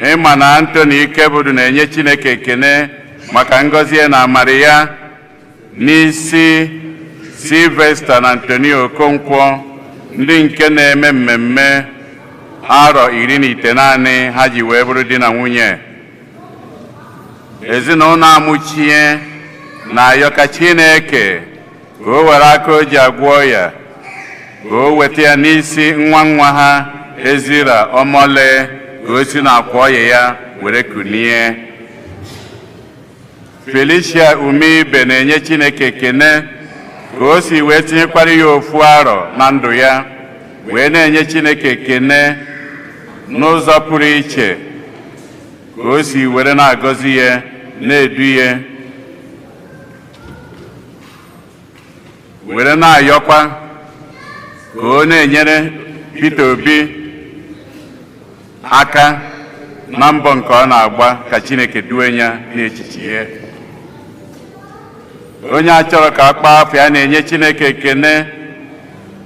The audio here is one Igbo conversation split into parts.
Ịma na Anthony Ikebudu na-enye Chineke ekene maka ngọzi ya na amara ya n'isi Sylvester na Antonio Okonkwo, ndị nke na-eme mmemme arọ 19 ha ji wee bụrụ di na nwunye. Ezinụlọ Amuchie na-ayọ ka Chineke ka o were aka o ji agwọ ya ka o weta ya n'isi nwa nwa ha Ezira Omole, ka o si n'akwa ọya ya were kunie. Felicia Umeibe na-enye Chineke ekene ka o si wee tinyekwara ya ofu arọ na ndụ ya, wee na-enye Chineke ekene n'ụzọ pụrụ iche ka o si were na-agọzi ya, na-edu ya, were na-ayọkwa ka ọ na-enyere Peter Obi aka na mbọ nke ọ na-agba ka Chineke due ya n'echiche ya. Onye a chọrọ ka a kpaa afọ ya na-enye Chineke ekene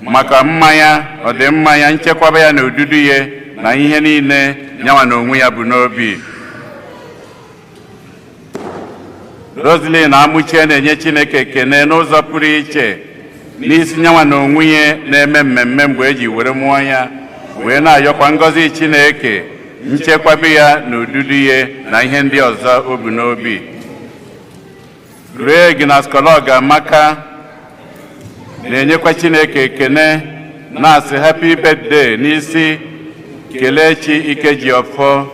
maka mmanya, ọdịmma ya, nchekwaba ya na odudu ya na ihe niile nyanwa na onwe ya bụ n'obi. Roslyn Amuchie na-enye Chineke ekene n'ụzọ pụrụ iche n'isi nyanwa na onwe ya na-eme mmemme mgbe eji were mụọ ya, wee na-ayọkwa ngọzi Chineke, nchekwabe ya na odudu ya na ihe ndị ọzọ o bu n'obi. Greg na Skolog Amaka na-enyekwa Chineke ekene, na-asị happy birthday n'isi Kelechi Ikejiọfọ,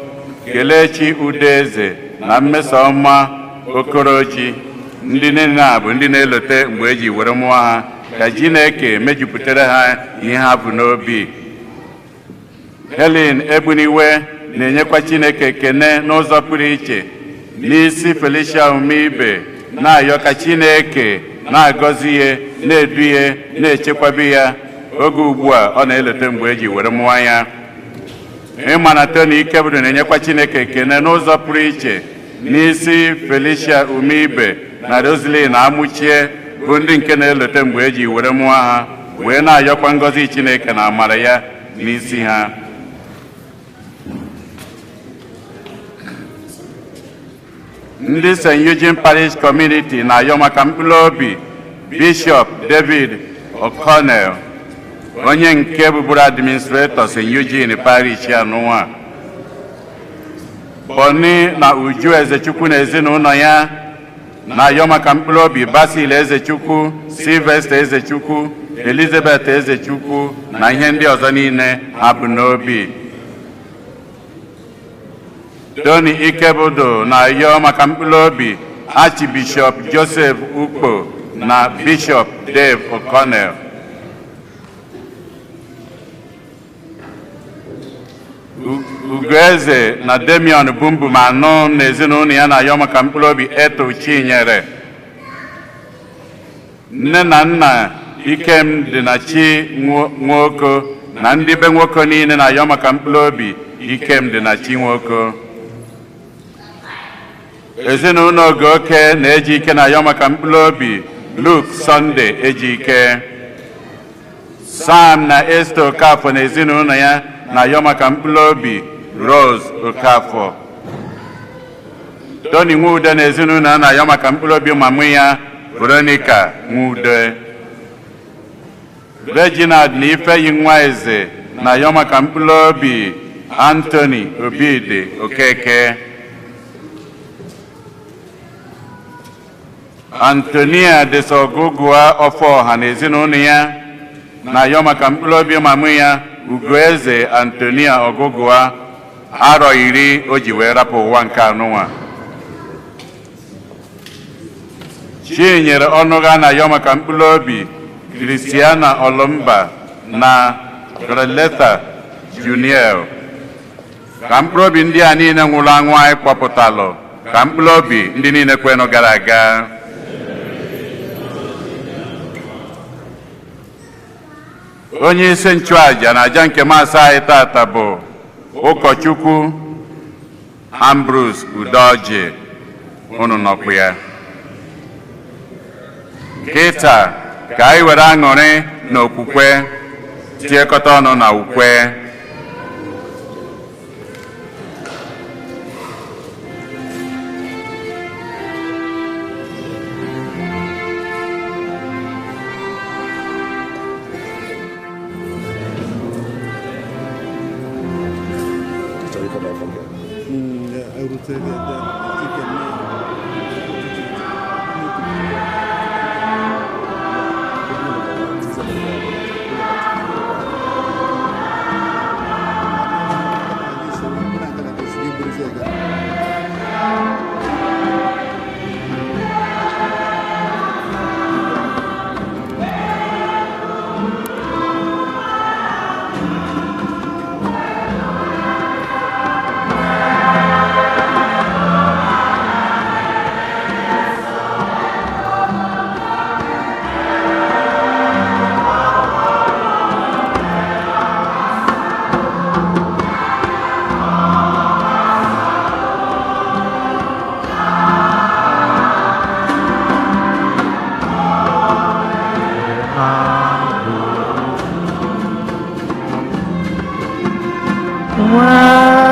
Kelechi Udeze na Mmesoma Okoroji, ndị niile a bụ ndị na-elote mgbe eji were mụọ ha, ka Chineke mejupụtara ha ihe ha bụ n'obi. Helen Egbuniwe na-enyekwa Chineke ekene n'ụzọ pụrụ iche n'isi Felicia Umeibe, na-ayọ ka Chineke na-agọzi ya, na-edu ya, na-echekwabe ya oge ugbu a ọ na-elote mgbe eji were mụọ ya. Ịma na Tony Ikebudu na-enyekwa Chineke ekene n'ụzọ pụrụ iche n'isi Felicia Umeibe na Roslyn Amuchie, bụ ndị nke na-elote mgbe eji were mụọ ha, wee na-ayọkwa ngọzi Chineke na amara ya n'isi ha. Ndị St. Eugene Parish Community na-ayọ maka mkpụrụ obi Bishop David O'Connell, onye nke bụbụrụ administrator St. Eugene Parish anụnwa. Boni na Uju Ezechukwu na ezinụlọ ya na-ayọ maka mkpụrụ obi Basil Ezechukwu, Sylvester Ezechukwu, Elizabeth Ezechukwu na ihe ndị ọzọ niile ha bụ n'obi. Tony Ikebudu na-ayọ maka mkpụrụ obi Archbishop Joseph Ukpo na Bishop Dave O'Connell. Ugoeze na Damian Bumbum anụ na ezinụlọ ya na-ayọ maka mkpụrụ obi Eto Chinyere. Nne na nna Ikem dị na Chi Nwoko na ndị be nwoke niile na-ayọ maka mkpụrụ obi Ikem dị na Chi Nwoko. Ezinụlọ Ogoke na-eji ike na-ayọ maka mkpụrụ obi Luke Sunday Ejike. Sam na Esther Okafọ na ezinụlọ ya na-ayọ maka mkpụrụ obi Rose Okafọ. Tony Nwude na ezinụlọ ya na-ayọ maka mkpụrụ obi mamụ ya Veronica Nwude. Reginald na Ifeyi nwa Eze na-ayọ maka mkpụrụ obi Anthony Obidi Okeke. Antonia Desogugua Ọfọha na ezinụlọ ya na-ayọ maka mkpụrụ obi mamụ ya Ugoeze Antonia Ọgụgụa, arọ 10 o ji wee rapụ ụwa nke anụnwa. Chinyere Ọnụgha na-ayọ maka mkpụrụ obi Christiana Olumba na Greleta Juniel. Ka mkpụrụ obi ndị a niile nwụrụ anwụ anyị kpọpụtalụ, ka mkpụrụ obi ndị niile kwenụ gara aga. Onye isi nchụaja na aja nke maasị anyị tata bụ ụkọchukwu Ambrose Udoji, unu nọkwu ya. Kịta ka anyị were aṅụrị na okwukwe tiekọta ọnụ na ukwe. Ụfọdụ afọ gị. Erute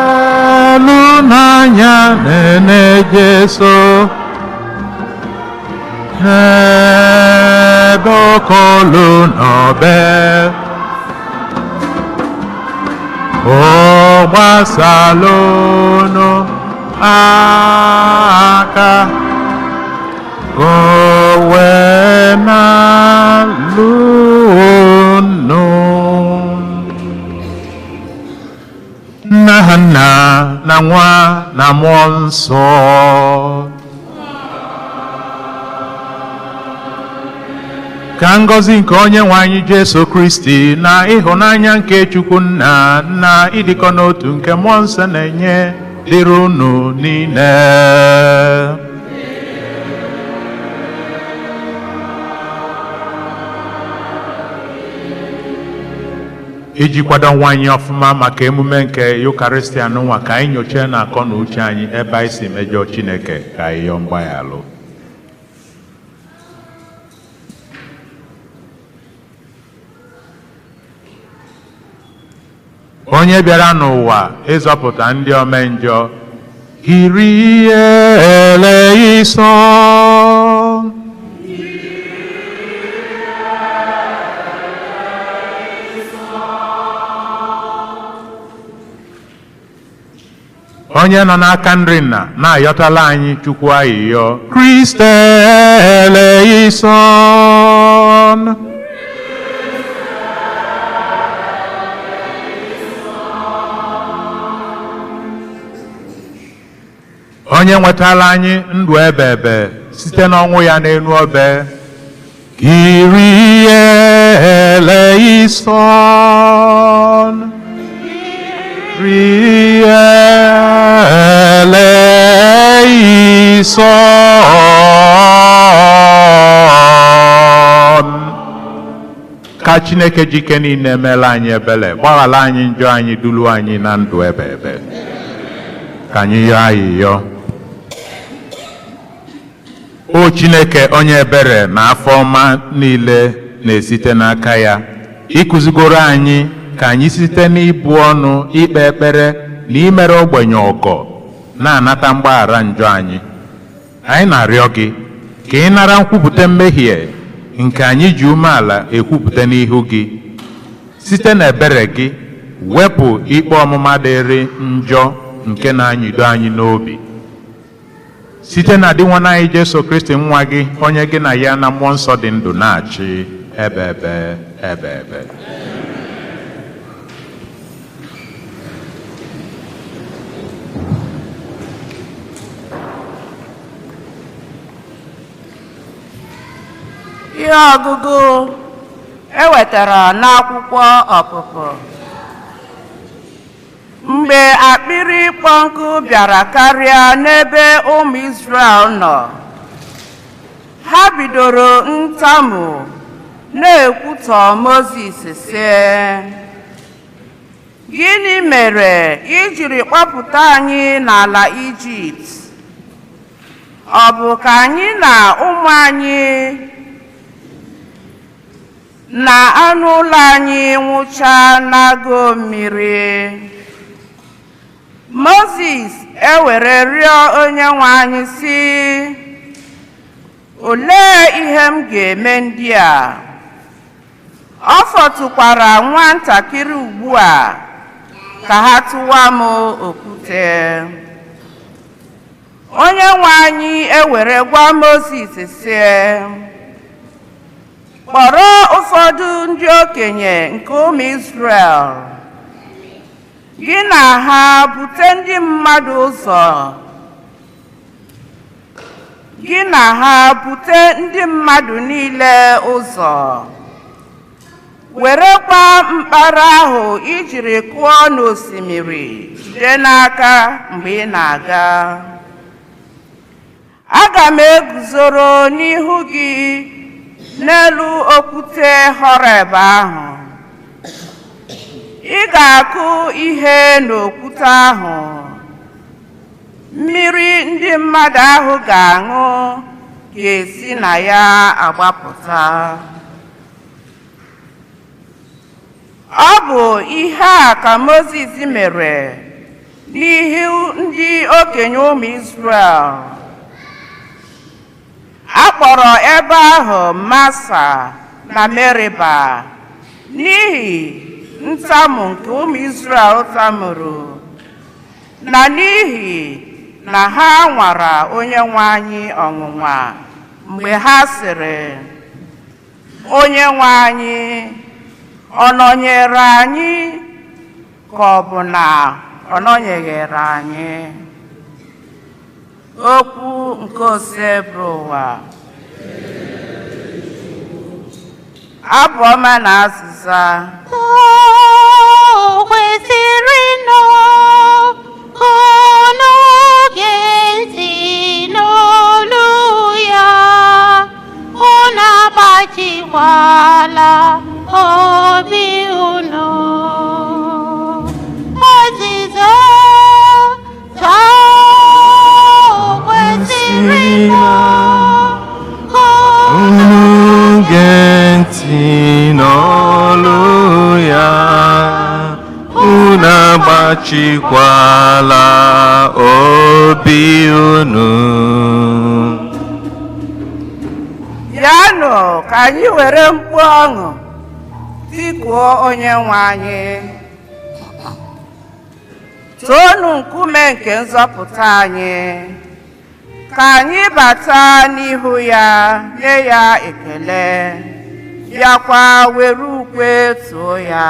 Welu n'anya nene Jesu, ebe okolu n'obe, o gbasalụnụ aka, ka o wee na-alụ unu. Nna ha nna na nwa na mmụọ nsọ. Ka ngọzi nke onye nwe anyị Jesu Kristi na ịhụnanya nke Chukwu nna na ịdịkọ n'otu nke mmụọ nsọ na-enye dịrị unu niile. Iji kwado nwa anyị ọfụma maka emume nke Eucharistia n'ụwa, ka anyị nyochaa na akọ na uche anyị ebe anyị si mejọọ Chineke, ka anyị yọọ mgbaghalụ. Onye bịara n'ụwa ịzọpụta ndị omenjọ, Kyrie eleison. Onye nọ n'aka nri nna na-ayọtala anyị Chukwu ayịyọ, Kriste eleison. Onye nwetala anyị ndụ ebe ebe site n'ọnwụ ya n'elu obe, Kyrie eleison. Kyrie eleison. Ka Chineke ji ike niile meela anyị ebele, gbaghara anyị njọ anyị, dulu anyị na ndụ ebe ebe. Ka anyị yọọ ayịyọ. O Chineke onye ebere na afọ ọma niile na-esite n'aka ya, ịkụzigoro anyị ka anyị site n'ibu ọnụ, ikpe ekpere na imere ogbenye ọgọ na-anata mgbaghara njọ anyị. Anyị na-arịọ gị ka ị nara nkwupụta mmehie nke anyị ji umeala ekwupụta n'ihu gị. Site n'ebere gị, wepụ ikpe ọmụma dịrị njọ nke na-anyịdo anyị n'obi. Site na di nwanne anyị Jesu Kristi nwa gị, onye gị na ya na mmụọ nsọ dị ndụ na-achị ebe ebe ebe ebe. Ihe ọgụgụ e wetara n'akwụkwọ Ọpụpụ. Mgbe akpịrị ịkpọ nkụ bịara karịa n'ebe ụmụ Izrel nọ, ha bidoro ntamu na-ekwutọ Mozis sị, Gịnị mere i jiri kpọpụta anyị n'ala Ijipt? Ọ bụ ka anyị na ụmụ anyị na anụ ụlọ anyị nwụchaa n'agụụ mmiri? Mozis ewere rịọ Onyenwe anyị sị, Olee ihe m ga-eme ndị a? Ọ fọtụkwara nwatakịrị ugbu a ka ha tụwa m okwute. Onye nwe anyị ewere gwa Mozis sị, kpọrọ ụfọdụ ndị okenye nke ụmụ Izrel, gị na ha bute ndị mmadụ ụzọ, gị na ha bute ndị mmadụ niile ụzọ, werekwa mkpara ahụ ijiri kụọ n'osimiri jide n'aka mgbe ị na-aga. Aga m eguzoro n'ihu gị n'elu okwute Horeb ahụ. Ị ga-akụ ihe n'okwute ahụ. Mmiri ndị mmadụ ahụ ga-aṅụ ga-esi na ya agbapụta. Ọ bụ ihe a ka Mozis mere n'ihu ndị okenye ụmụ Izrel. A kpọrọ ebe ahụ Masa na Meriba n'ihi ntamu nke ụmụ Izrel tamuru, na n'ihi na ha nwara Onyenwe anyị ọnwụnwa mgbe ha sịrị, Onyenwe anyị ọ nọnyere anyị ka ọ bụ na ọ nọnyeghịrị anyị? Okwu nke Osebụrụwa. Abụ ọma na azịza. O kwesịrị nnọọ unu gee ntị n'olu ya, unu agbajikwala obi unu. Ọzịza taa o kwesịrị nnọọ Unu gee ntị n'olu ya, unu agbachikwala obi unu. Bịanụ ka anyị were mkpu ọṅụ tikuo Onyenwe anyị. Toonu nkume nke nzọpụta anyị. Ka anyị bata n'ihu ya nye ya ekele, bịakwa were ukwe too ya.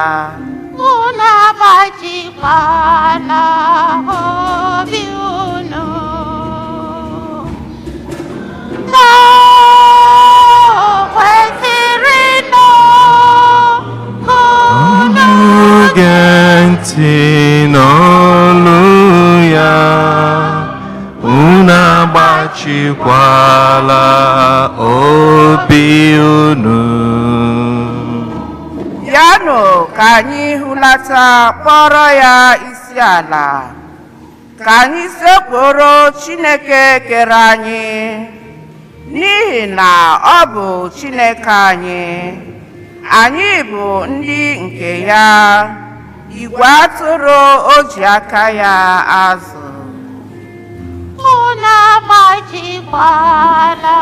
Unu agbajikwala obi unu. Taa o kwesịrị nnọọ unu Unu gee ntị n'olu ya, unu agbachikwala obi unu. Bịanụ ka anyị hulata kpọrọ ya isi ala, ka anyị sekpuoro Chineke kere anyị, n'ihi na ọ bụ Chineke anyị. Anyị bụ ndị nke ya, igwe atụrụ o ji aka ya azụ. Unu agbajikwala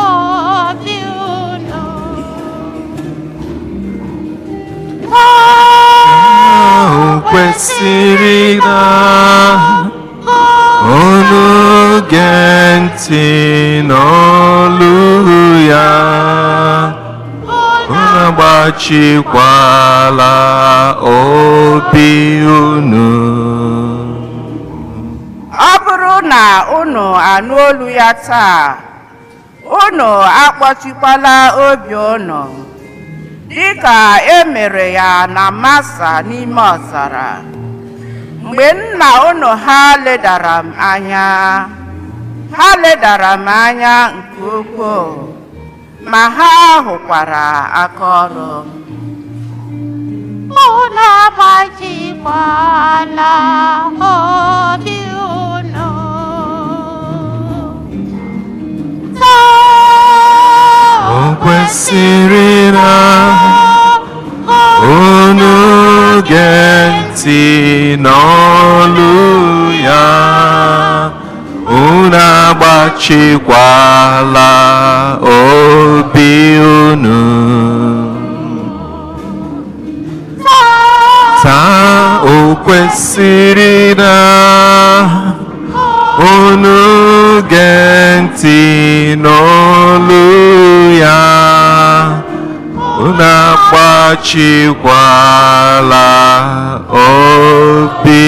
obi unu. Ahụ kwesịrị na unu gee ntị n'olu ya, unu agbachikwala obi unu. Ọ bụrụ na unu anụ olu ya taa, unu akpọchikwala obi unu, dịka e mere ya na Masa n'ime ọzara, mgbe nna unu ha ledara m anya. Ha ledara m anya nke ukwuu, ma ha hụkwara aka ọrụ m. Unu agbajikwala obi unu. Taa O kwesịrị na unu gee ntị n'olu ya, unu agbachikwala obi unu. Na o kwesịrị na unu gee ntị n'olu ya, unu akpọchikwala obi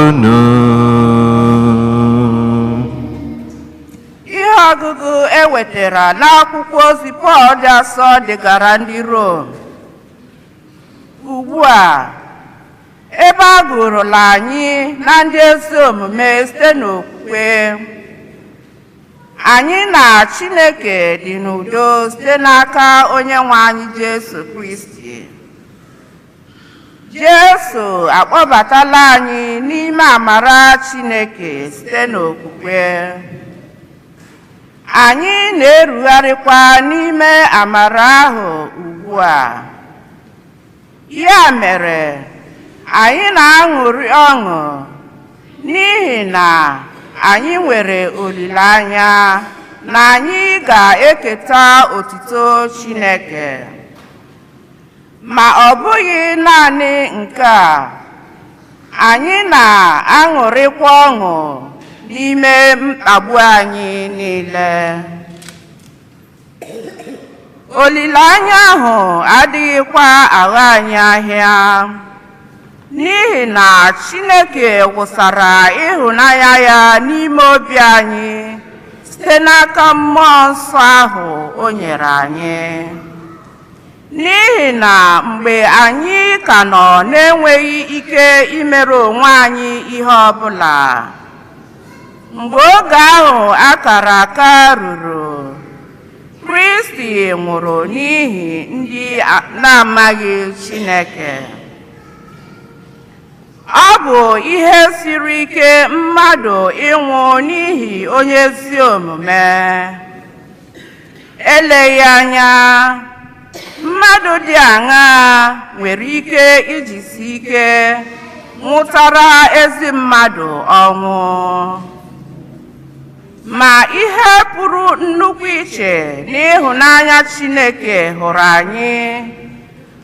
unu. Ihe ọgụgụ e wetara n'akwụkwọ ozi Pọl dị asọ degara ndị Rom. Ugbu a, ebe a gụrụla anyị na ndị ezi omume site n'okwukwe, anyị na Chineke dị n'udo site n'aka Onye nwe anyị Jesu Kristi. Jesu akpọbatala anyị n'ime amara Chineke site n'okwukwe. Anyị na-erugharịkwa n'ime amara ahụ ugbu a. Ya mere, anyị na-aṅụrị ọṅụ n'ihi na anyị nwere olileanya na anyị ga-eketa otuto Chineke. Ma ọ bụghị naanị nke a, anyị na-aṅụrịkwa ọṅụ n'ime mkpagbu anyị niile. Olileanya ahụ adịghịkwa aghọ anyị ahịa, n'ihi na Chineke wụsara ịhụnanya ya n'ime obi anyị site n'aka Mmụọ Nsọ ahụ o nyere anyị. N'ihi na mgbe anyị ka nọ na-enweghị ike imere onwe anyị ihe ọbụla, mgbe oge ahụ a kara aka ruru, Kristi nwụrụ n'ihi ndị na-amaghị Chineke. Ọ bụ ihe siri ike mmadụ ịnwụ n'ihi onye ezi omume. Eleghị anya, mmadụ dị aṅaa nwere ike ijisi ike nwụtara ezi mmadụ ọnwụ? Ma ihe pụrụ nnukwu iche n'ịhụnanya Chineke hụrụ anyị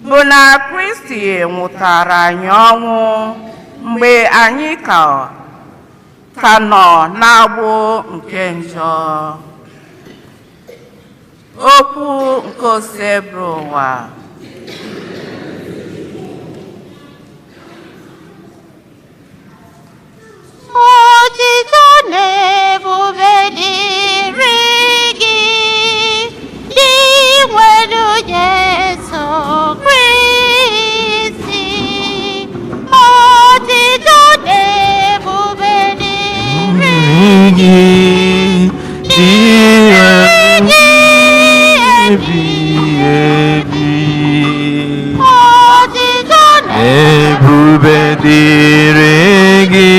bụ na Kristi nwụtara anyị ọnwụ mgbe anyị ka nọ n'agbụ nke njọ. Okwu nke Osebụrụwa. Otito na ebube dịrị gị, Dinwenu Jesu Kristi. Otito na ebube dịrị gị, dị gị, ebighị ebi. Otito na Ebube dịrị gị,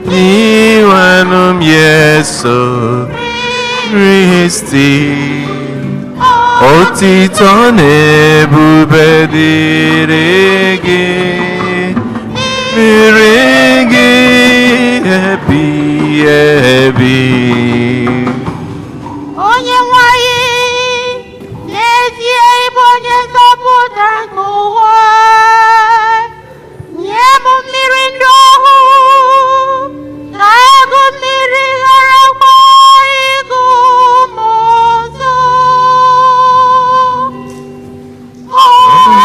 Dinwenụ m Jesu Kristi. Otito na ebube dịrị gị, dịrị gị ebighị ebi. Onye nwe anyị, n'ezie ịbụ onye nzọpụta nke ụwa. Nye m mmiri ndụ ọhụụ, ka agụ mmiri gharakwa ịgụ m ọzọ.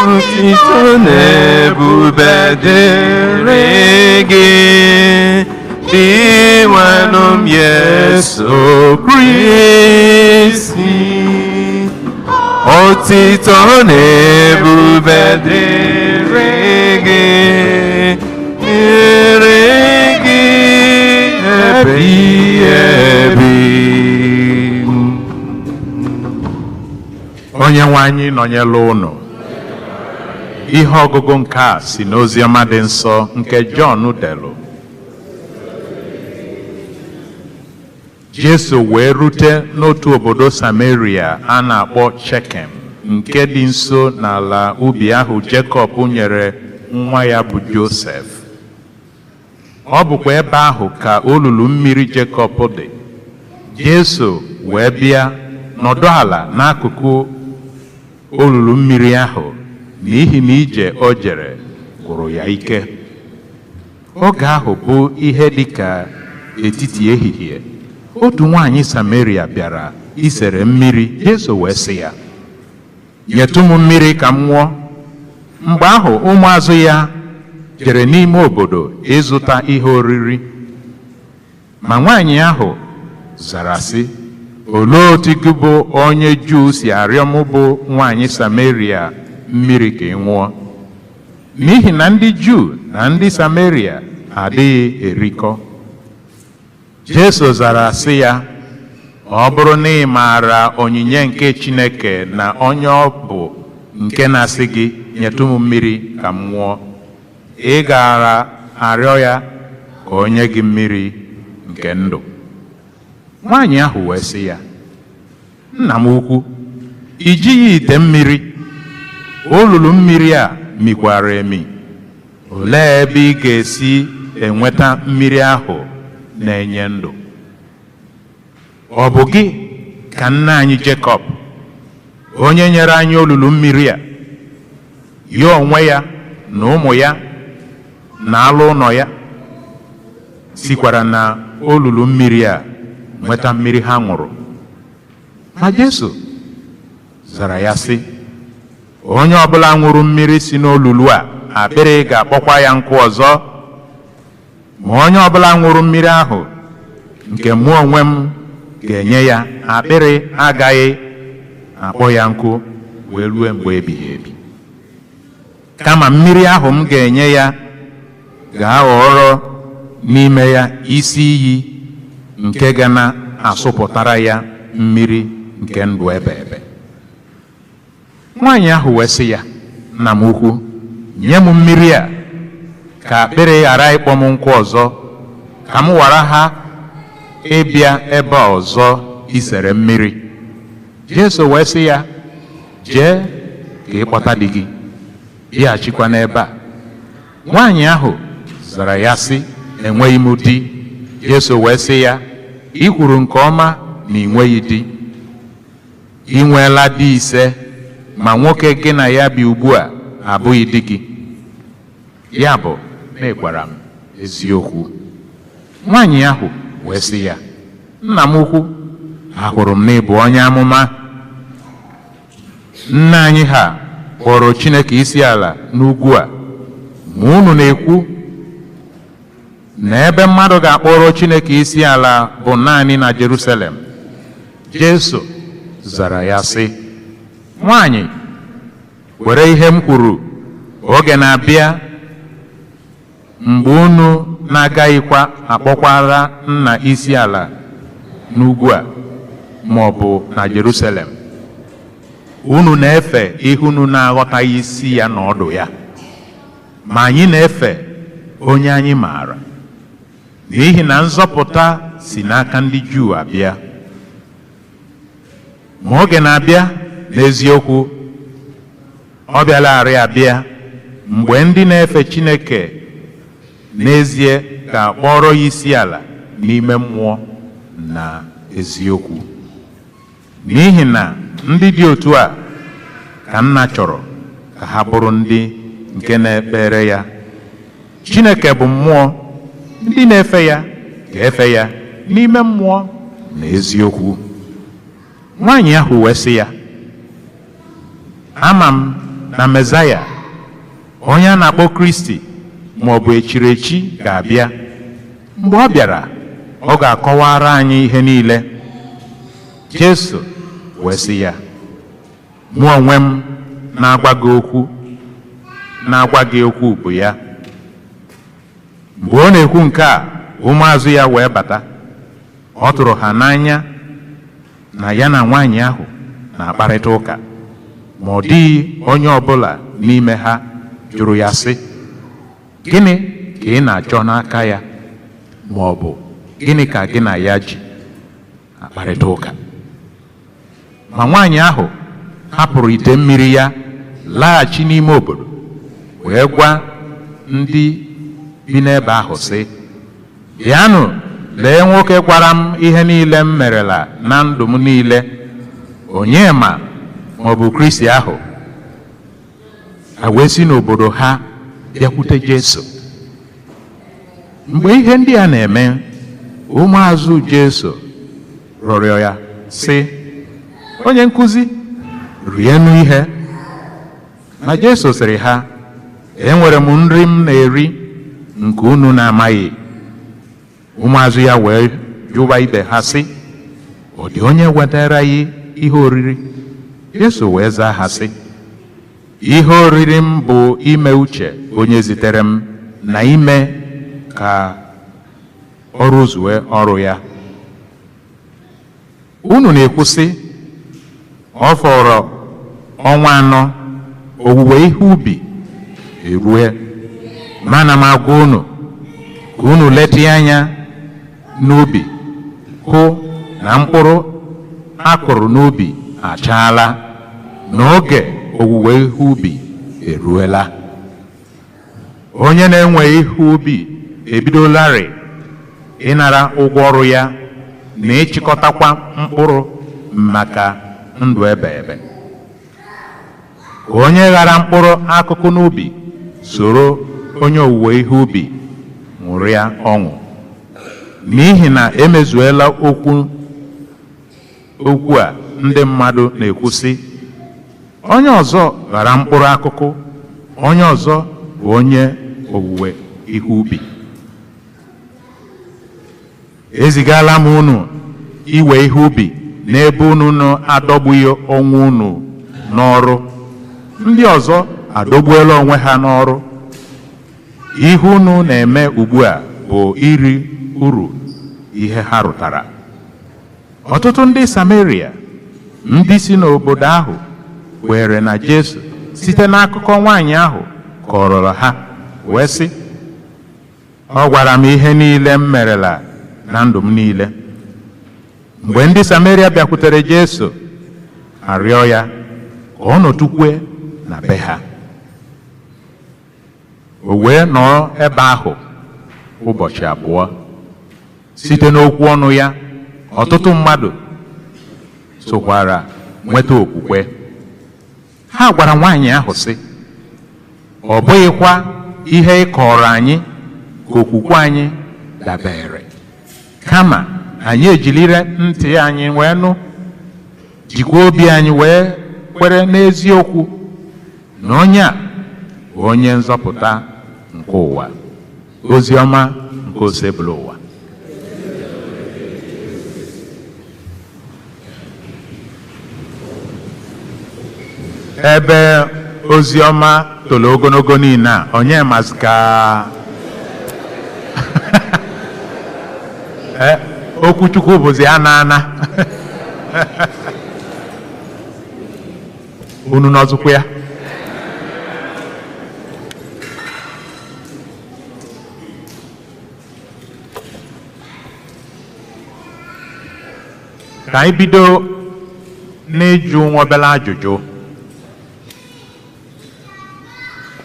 Otito na ebube dịrị gị, Dinwenụ m Jesu Kristi. Otito na ebube dịrị gị, dịrị gị ebighị ebi. Onye nwe anyị nọnyere unu. Ihe ọgụgụ nke a si n'oziọma dị nsọ nke Jọn delụ. Jesu wee rute n'otu obodo Sameria a na-akpọ Shekem, nke dị nso n'ala ubi ahụ Jekọb nyere nwa ya bụ Josef. Ọ bụkwa ebe ahụ ka olulu mmiri Jekọb dị. Jesu wee bịa nọdụ ala n'akụkụ olulu mmiri ahụ, n'ihi na ije o jere Gwụrụ ya ike. Oge ahụ bụ ihe dị ka etiti ehihie. Otu nwaanyị Sameria bịara isere mmiri. Jesu wee sị ya, "Nyetụ m mmiri ka m ṅụọ." Mgbe ahụ, ụmụazụ ya jere n'ime obodo ịzụta ihe oriri. Ma nwaanyị ahụ zara sị, "Olee otu gị bụ onye Juu si arịọ mụ bụ nwaanyị Sameria mmiri ka ị ṅụọ?" N'ihi na ndị Juu na ndị Sameria adịghị erikọ. Jesu zara sị ya, "Ọ bụrụ na ị maara onyinye nke Chineke na onye ọ bụ nke na-asị gị, 'Nyetụ m mmiri ka m ṅụọ,' ị gaara arịọ ya ka o nye gị mmiri nke ndụ." Nwaanyị ahụ wee sị ya, "Nna m ukwu, i jighị ite mmiri, olulu mmiri a mikwara emi. Olee ebe ị ga-esi enweta mmiri ahụ na-enye ndụ? Ọ bụ gị ka nna anyị Jekọb, onye nyere anyị olulu mmiri a, ya onwe ya na ụmụ ya na alụ ụlọ ya sikwara na olulu mmiri a nweta mmiri ha ṅụrụ?" Ma Jesu zara ya sị, "Onye ọbụla ṅụrụ mmiri si n'olulu a, akpịrị ga-akpọkwa ya nkụ ọzọ. Ma onye ọbụla ṅụrụ mmiri ahụ nke mụ onwe m ga-enye ya, akpịrị agaghị akpọ ya nkụ wee ruo mgbe ebighị ebi. Kama mmiri ahụ m ga-enye ya ga-aghọrọ n'ime ya isi iyi nke ga na-asụpụtara ya mmiri nke ndụ ebe ebe." Nwaanyị ahụ wee sị ya, "Nna m ukwu, nye m mmiri a ka akpịrị ghara ịkpọ m nkụ ọzọ, ka m wara ha ịbịa ebe a ọzọ isere mmiri." Jesu wee sị ya, "Jee ka ịkpọta di gị, bịaghachikwa n'ebe a." Nwaanyị ahụ zara ya sị, "Enweghị m di." Jesu wee sị ya, "Ị kwuru nke ọma na ị nweghị di. Ị nweela di ise, ma nwoke gị na ya bi ugbu a abụghị di gị. Ya bụ na ị gwara m eziokwu." Nwaanyị ahụ wee sị ya, "Nna m ukwu, ahụrụ m na ị bụ onye amụma. Nna anyị ha kpọrọ Chineke isi ala n'ugwu a, ma unu na-ekwu na ebe mmadụ ga-akpọrọ Chineke isi ala bụ naanị na Jerusalem." Jesu zara ya sị, "Nwaanyị, were ihe m kwuru. Oge na-abịa mgbe unu na-agaghịkwa akpọkwara Nna isi ala n'ugwu a ma ọ bụ na Jerusalem. Unu na-efe ihe unu na-aghọtaghị isi ya na ọdụ ya, ma anyị na-efe onye anyị maara, n'ihi na nzọpụta si n'aka ndị Juu abịa. Ma oge na-abịa, n'eziokwu ọ bịalarị abịa, mgbe ndị na-efe Chineke n'ezie ga-akpọrọ ya isi ala n'ime mmụọ na eziokwu, n'ihi na ndị dị otu a ka Nna chọrọ ka ha bụrụ ndị nke na-ekpere ya. Chineke bụ mmụọ, ndị na-efe ya ga-efe ya n'ime mmụọ na eziokwu." Nwaanyị ahụ wee sị ya, "Ama m na Mezaya, onye a na-akpọ Kristi ma ọ bụ echiri echi, ga-abịa. Mgbe ọ bịara, ọ ga-akọwara anyị ihe niile." Jesu wee sị ya, "Mụ onwe m na-agwa gị okwu bụ ya." Mgbe ọ na-ekwu nke a, ụmụazụ ya wee bata. Ọ tụrụ ha n'anya na ya na nwaanyị ahụ na-akparịta ụka, ma ọ dịghị onye ọbụla n'ime ha jụrụ ya sị, "Gịnị ka ị na-achọ n'aka ya?" ma ọ bụ, "Gịnị ka gị na ya ji akparịta ụka?" Ma nwaanyị ahụ hapụrụ ite mmiri ya, laghachi n'ime obodo, wee gwa ndị bi n'ebe ahụ sị, "Bịanụ lee nwoke gwara m ihe niile m merela na ndụ m niile. Onye ma ma ọ bụ Kristi ahụ?" Ha wee si n'obodo ha. bịakwute Jesu. Mgbe ihe ndị a na-eme, ụmụazụ Jesu rịọrọ ya sị, onye nkụzi, rienụ ihe. Ma Jesu sịrị ha, enwere m nri m na-eri nke unu na-amaghị. Ụmụazụ ya wee jụwa ibe ha sị, ọ dị onye wetara ya ihe oriri? Jesu wee zaa ha sị, ihe oriri m bụ ime uche onye zitere m na ime ka ọ rụzue ọrụ ya. Unu na-ekwu sị, ọ fọrọ ọnwa anọ owuwe ihe ubi erue. Mana m agwa unu ka unu leta anya n'ubi hụ na mkpụrụ a kụrụ n'ubi achaala, n'oge owuwe ihe ubi eruela. Onye na-enwe ihe ubi ebidolarị ịnara ụgwọ ọrụ ya na ịchịkọtakwa mkpụrụ maka ndụ ebe ebe. Ka onye ghara mkpụrụ akụkụ n'ubi soro onye owuwe ihe ubi ṅụrịa ọṅụ, n'ihi na emezuela okwu a ndị mmadụ na-ekwu sị, onye ọzọ ghara mkpụrụ akụkụ, onye ọzọ bụ onye owuwe ihe ubi. Ezigala m unu iwe ihe ubi n'ebe unu na-adọgbughị onwe unu n'ọrụ. Ndị ọzọ adọgbuola onwe ha n'ọrụ. Ihe unu na-eme ugbu a bụ iri uru ihe ha rụtara. Ọtụtụ ndị Sameria ndị si n'obodo ahụ kwere na Jesu site n'akụkọ nwaanyị ahụ kọrọ ha, wee sị, ọ gwara m ihe niile m merela na ndụ m niile. Mgbe ndị Sameria bịakwutere Jesu, arịọ ya ka ọ nọtukwe na be ha. O wee nọrọ ebe ahụ ụbọchị abụọ. Site n'okwu ọnụ ya, ọtụtụ mmadụ sokwara nweta okwukwe. Ha gwara nwaanyị ahụ sị, ọ bụghịkwa ihe ị kọrọ anyị ka okwukwe anyị dabere, kama anyị ejilire ntị anyị wee nụ, jikwa obi anyị wee kwere n'eziokwu na onye a bụ onye nzọpụta nke ụwa. Ozi ọma nke Osebụlụwa. Ebe ozi ọma toro ogologo niile a, onye masị ka okwuchukwu bụzi ana ana. Unu nọzụkwa ya? Ka anyị bido n'ịjụ nwa obere ajụjụ.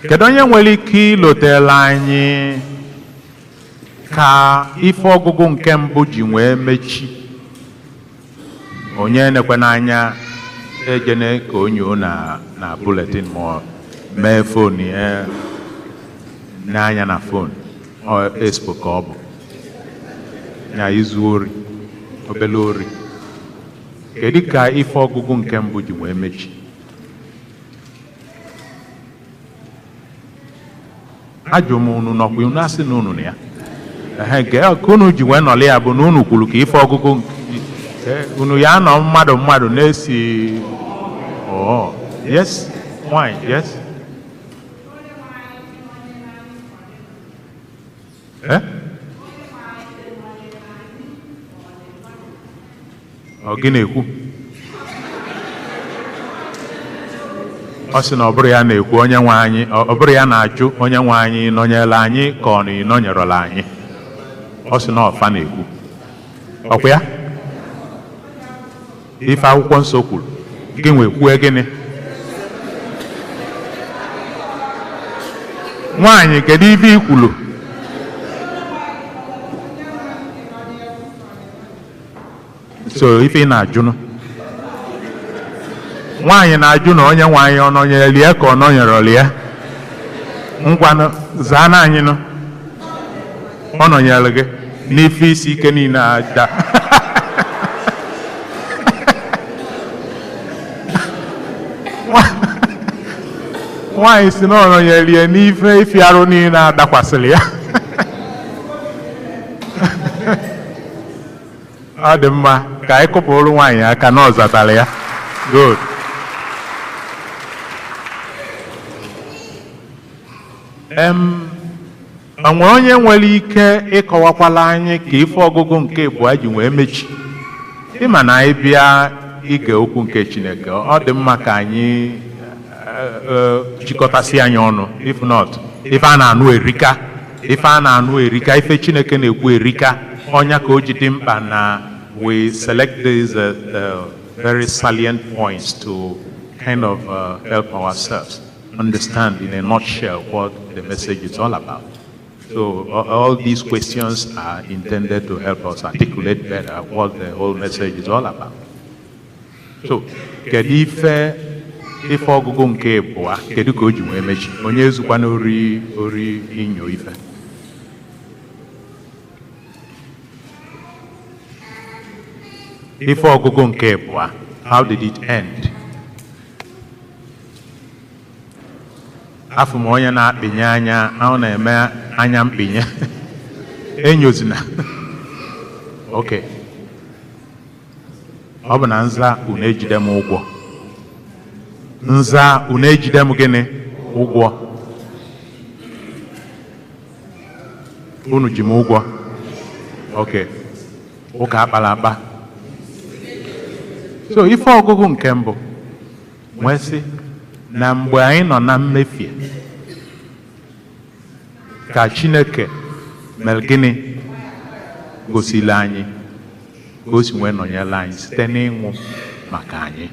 Kedu onye nwere ike ilotela anyị ka ife ọgụgụ nke mbụ ji wee mechi? Onye nekwe n'anya ejene ka onyo na na bulletin ma mee phone ya n'anya na phone ọ expo ka ọ bụ ya izu ori, obele ori. Kedu ka ife ọgụgụ nke mbụ ji wee mechi? Ajụ m unu nọkwa unu asị na unu na ya. Ehe, nke ka unu ji wee nọlị ya bụ na unu kwuru ka ife ọgụgụ unu ya nọ mmadụ mmadụ na-esi. Oh, yes, nwanyị, yes. Ọ gị na-ekwu? Ọ sị na ọ bụrụ ya na-ekwu onye nwe anyị, ọ bụrụ ya na-ajụ onye nwe anyị nọnyere anyị ka ọ na ịnọnyerela anyị. Ọ sị na ọfa na-ekwu. Ọkwa ya? Ife akwụkwọ nsọ kwuru, gị nwe kwue gịnị? Nwaanyị, kedu ife i kwuru? So ife ị na-ajụnụ? Nwaanyị na-ajụ na onye nwe anyị ọ nọnyere ya ka ọ nọnyere ya. Ngwanụ, zaa anyị nụ. Ọ nọnyere gị n'ife isi ike niile aja. Nwaanyị si na ọ nọnyere ya n'ife ifi arụ niile a dakwasịrị ya. Ọ dị mma ka anyị kụpụrụ nwaanyị aka na ọ zatara ya. Good. O nwere onye nwere ike ịkọwakwala anyị ka ife ọgụgụ nke abụọ ji wee mechi? Ịma na anyị bịa ige okwu nke Chineke, ọ dị mma ka anyị jikọtasị anyị ọnụ. If not, ife a na-anụ erika, ife a na-anụ erika, ife Chineke na-ekwu erika. Ọnya ka o ji dị mkpa na we select these very salient points to kind of help ourselves understand in a nutshell what the message is all about. So all these questions are intended to help us articulate better what the whole message is all about. So, kedu ife ọgụgụ nke abụọ, kedu ka o ji wee mechi? Onye ezukwana ori inyo ife. Ife ọgụgụ nke abụọ, how did it end? Afụ m onye na-akpịnye anya, ọ na-eme anya mkpịnye. Enyozina. Okay. Ọ bụ na nza unu ejide m ụgwọ. Nza unu ejide m gịnị? Ụgwọ. Unu ji m ụgwọ. Okay. Ụka akpara akpa. So ife ọgụgụ nke mbụ nwee sị na mgbe anyị nọ na mmefie ka Chineke mere gịnị? Gosila anyị ka o si wee nọnyere anyị site n'ịnwụ maka anyị.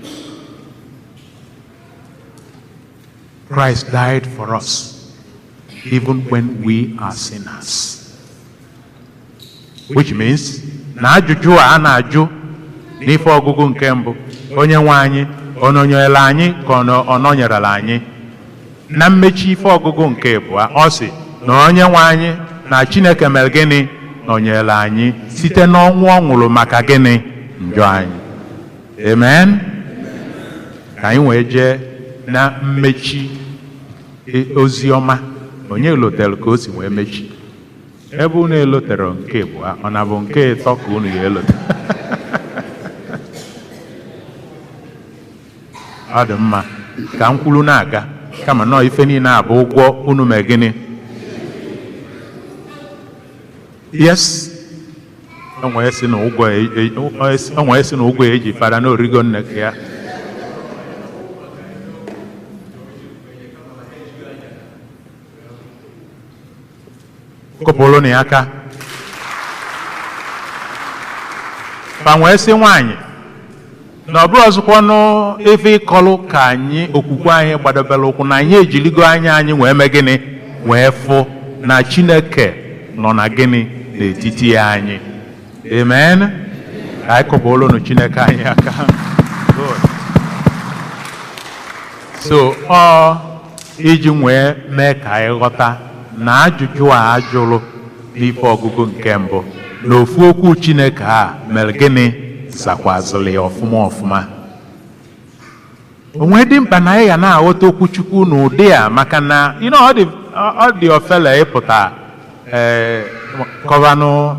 Christ died for us even when we are sinners. Which means na ajụjụ a na-ajụ n'ife ọgụgụ nke mbụ, onye nwe anyị ọ nọnyere anyị ka ọ nọnyerela anyị? Na mmechi ife ọgụgụ nke abụọ, ọ sị na onye nwe anyị na Chineke mere gịnị? Nọnyere anyị site n'ọnwụ ọ nwụrụ maka gịnị? Njọ anyị. Amen. Ka anyị wee jee na mmechi ozi ọma. Onye lotere ka o si wee mechi? Ebe unu elotere nke abụọ, ọ na bụ nke ịtọ ka unu ya elote? Ọ dị mma ka m kwuru na-aga, kama nọọ ife niile a bụ ụgwọ unu mee gịnị? Yes. O si na ụgwọ eji fada na origo nne ka ya. Kụpụrụ na ya aka. Fa nwee sị nwaanyị na ọ bụrụ ọzọkwanụ ife ịkọlụ ka anyị okwukwe anyị gbadobere ụkwụ na anyị ejirigo anya anyị wee mee gịnị? Wee fụ na Chineke nọ na gịnị n'etiti ya anyị. Amen. Ka anyị kụpụrụ Chineke anyị aka. So ọ iji wee mee ka anyị ghọta na ajụjụ a ajụrụ n'ife ọgụgụ nke mbụ na ofu okwu Chineke a mere gịnị? Zakwazịrị ya ọfụma ọfụma. O nwee dị mkpa na anyị ga na-aghọta okwu Chukwu n'ụdị a, maka na ọ dị ofele ịpụta kọvanụ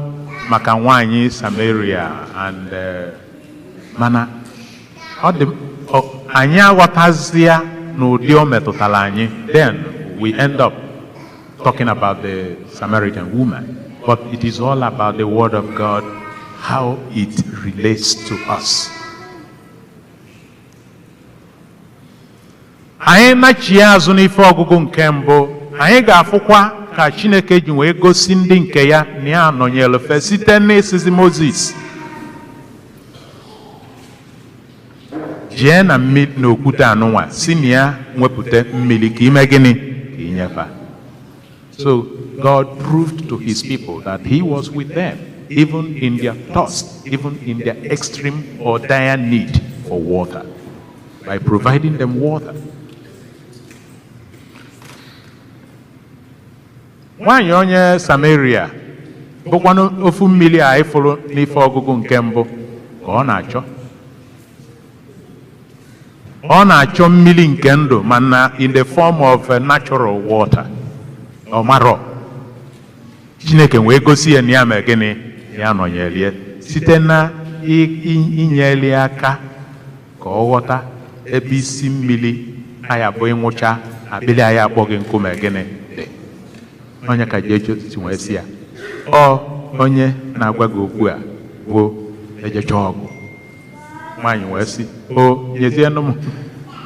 maka nwaanyị Samaria and mana ọ dị anyị aghọtazịa n'ụdị o metụtara anyị, then we end up talking about the Samaritan woman. But it is all about the word of God, how it relates to us. Anyị nachie azụ n'ife ọgụgụ nke mbụ, anyị ga-afụkwa ka Chineke ji wee gosi ndị nke ya na ya nọnyere fe site n'isizi Moses jee na mmiri n'okwute anụnwa si na ya nwepụta mmiri ka ime gịnị? Ka inyefa. So God proved to his people that he was with them even in their thirst, even in their extreme or dire need for water, by providing them water. Nwaanyị onye Samaria bụkwanụ ofu mmiri a anyị fụrụ n'ife ọgụgụ nke mbụ ka ọ na-achọ. Ọ na-achọ mmiri nke ndụ, mana in the form of a natural water. Ọ marọ. Chineke wee gosi ya na ya mee gịnị? Ya nọnyelie site na inyeli aka ka ọ ghọta ebe isi mmiri aya bụ ịnwụcha akpịrị anyị akpọ gị nkume gịnị dị. Onye ka Jesu si wee sị ya, ọ onye na-agwa gị okwu a bụ ejecha ọgụ. Nwaanyị wee sị, o nyezienụ m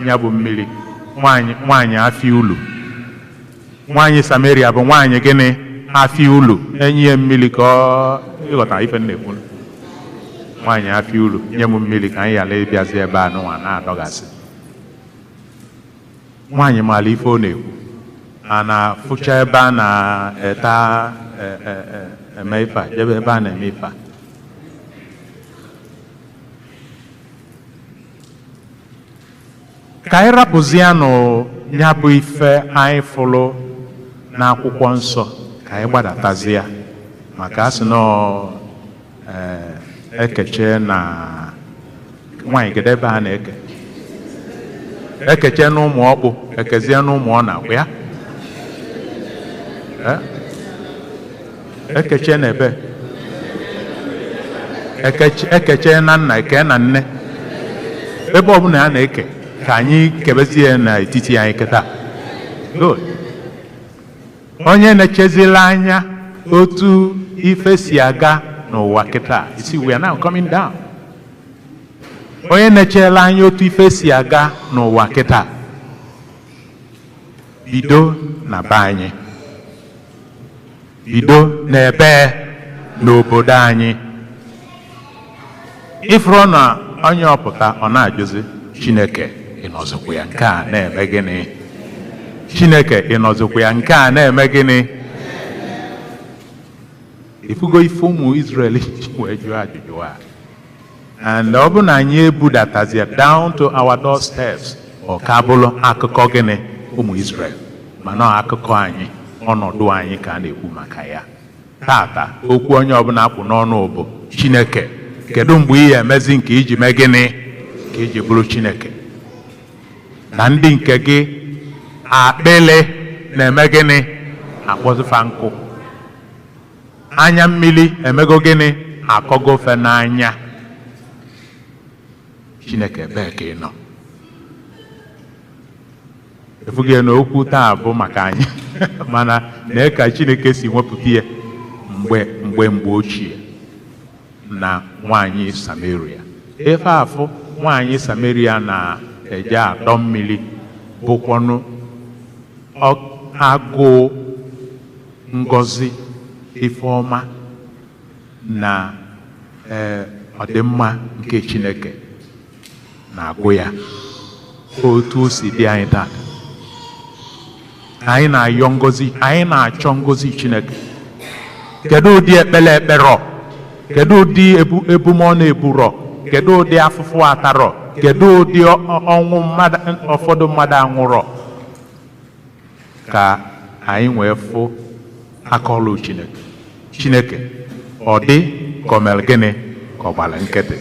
ya bụ mmiri. Nwaanyị afịa ulu, nwaanyị Samaria bụ nwaanyị gịnị? Afịa ulu. Enyi ya mmiri ka ọ ịghọta ife m na-ekwu. Nwaanyị afịa ulu, nye m mmiri ka anyị ghara ịbịazi ebe a nụnwa na-adọgasị. Nwaanyị maara ife ọ na-ekwu. A na-afụcha ebe a na-eta eme ife a, jebe ebe a na-eme ife a. Ka anyị rapụzianụ ya bụ ife anyị fụrụ n'akwụkwọ nsọ, ka anyị gbadatazie, maka a sị nọ ekeche na nwaanyị, kedu ebe a na-eke ekeche n'ụmụ ọkpụ, ekezie n'ụmụ ọ na-akwụ ya. Ekeche na ebe ekeche na nna, eke na nne, ebe ọbụla a na-eke, ka anyị kebezie n'etiti anyị kịta. Good. Onye na-echezila anya otu ife si aga n'ụwa kịta, you see, we are now coming down. Onye na-echela anya otu ife si aga n'ụwa kịta, bido na be anyị, bido n'ebe n'obodo anyị. Ifuru na onye ọpụta, ọ na-ajụzi Chineke, ị nọzikwa ya nke a na-eme gịnị? Chineke, ị nọzikwa ya nke a na-eme gịnị? Ifugo ife ụmụ Israel ji wee jụọ ajụjụ a. And ọ bụ na anyị ebudatazie down to our doorsteps, ọ ka bụrụ akụkọ gịnị? Ụmụ Israel. Mana ọ akụkọ anyị, ọnọdụ anyị ka a na-ekwu maka ya tata. Okwu onye ọbụla akpụ n'ọnụ bụ, Chineke, kedu mgbe ị ga-emezi nke iji mee gịnị, ka iji bụrụ Chineke na ndị nke gị? Akpịlị na-eme gịnị? Akpọzifa nkụ. Anya mmiri emego gịnị? Akọgofe n'anya. Chineke, ebee ka ị nọ? Efughị na okwu taa bụ maka anyị, mana nee ka Chineke si wepụta ya mgbe ochie na nwaanyị Samaria. Ife afụ nwaanyị Samaria na-eje adọ mmiri bụkwanụ agụụ ngọzi, ife ọma na ọdịmma nke Chineke na-agụ ya. Otu o si dị anyị taa, anyị na-ayọ ngọzi, anyị na-achọ ngọzi Chineke. Kedu ụdị ekpere ekperọ? Kedu ụdị ebumọnụ eburọ? Kedu ụdị afụfụ atarọ? Kedu ụdị ọnwụ mmadụ ụfọdụ mmadụ anwụrọ ka anyị wee fụ akọlụ Chineke? Chineke ọ dị ka o mere gịnị, ka ọ gbara nkịtị.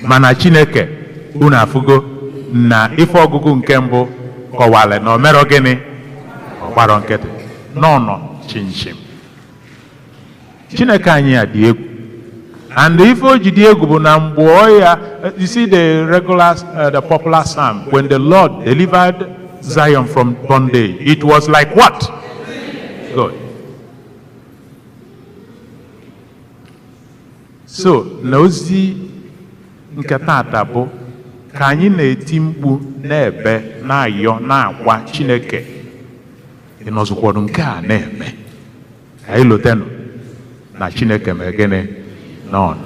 Mana Chineke, unu afụgo na ife ọgụgụ nke mbụ kọwara na o merọ gịnị? Ọ gbarọ nkịtị, nọ chinchin. Chineke anyị a dị egwu. And ife o ji dị egwu bụ na mgbe ọ ya, you see the regular the popular psalm, when the Lord delivered Zion from bondage, it was like what? Good. So na ozi nke tata bụ ka anyị na-eti mkpu, na-ebe, na-ayọ, na-akwa, Chineke, ị nọzikwado nke a na-eme? Ka anyị lotenụ na Chineke mee gịnị? N'ọnụ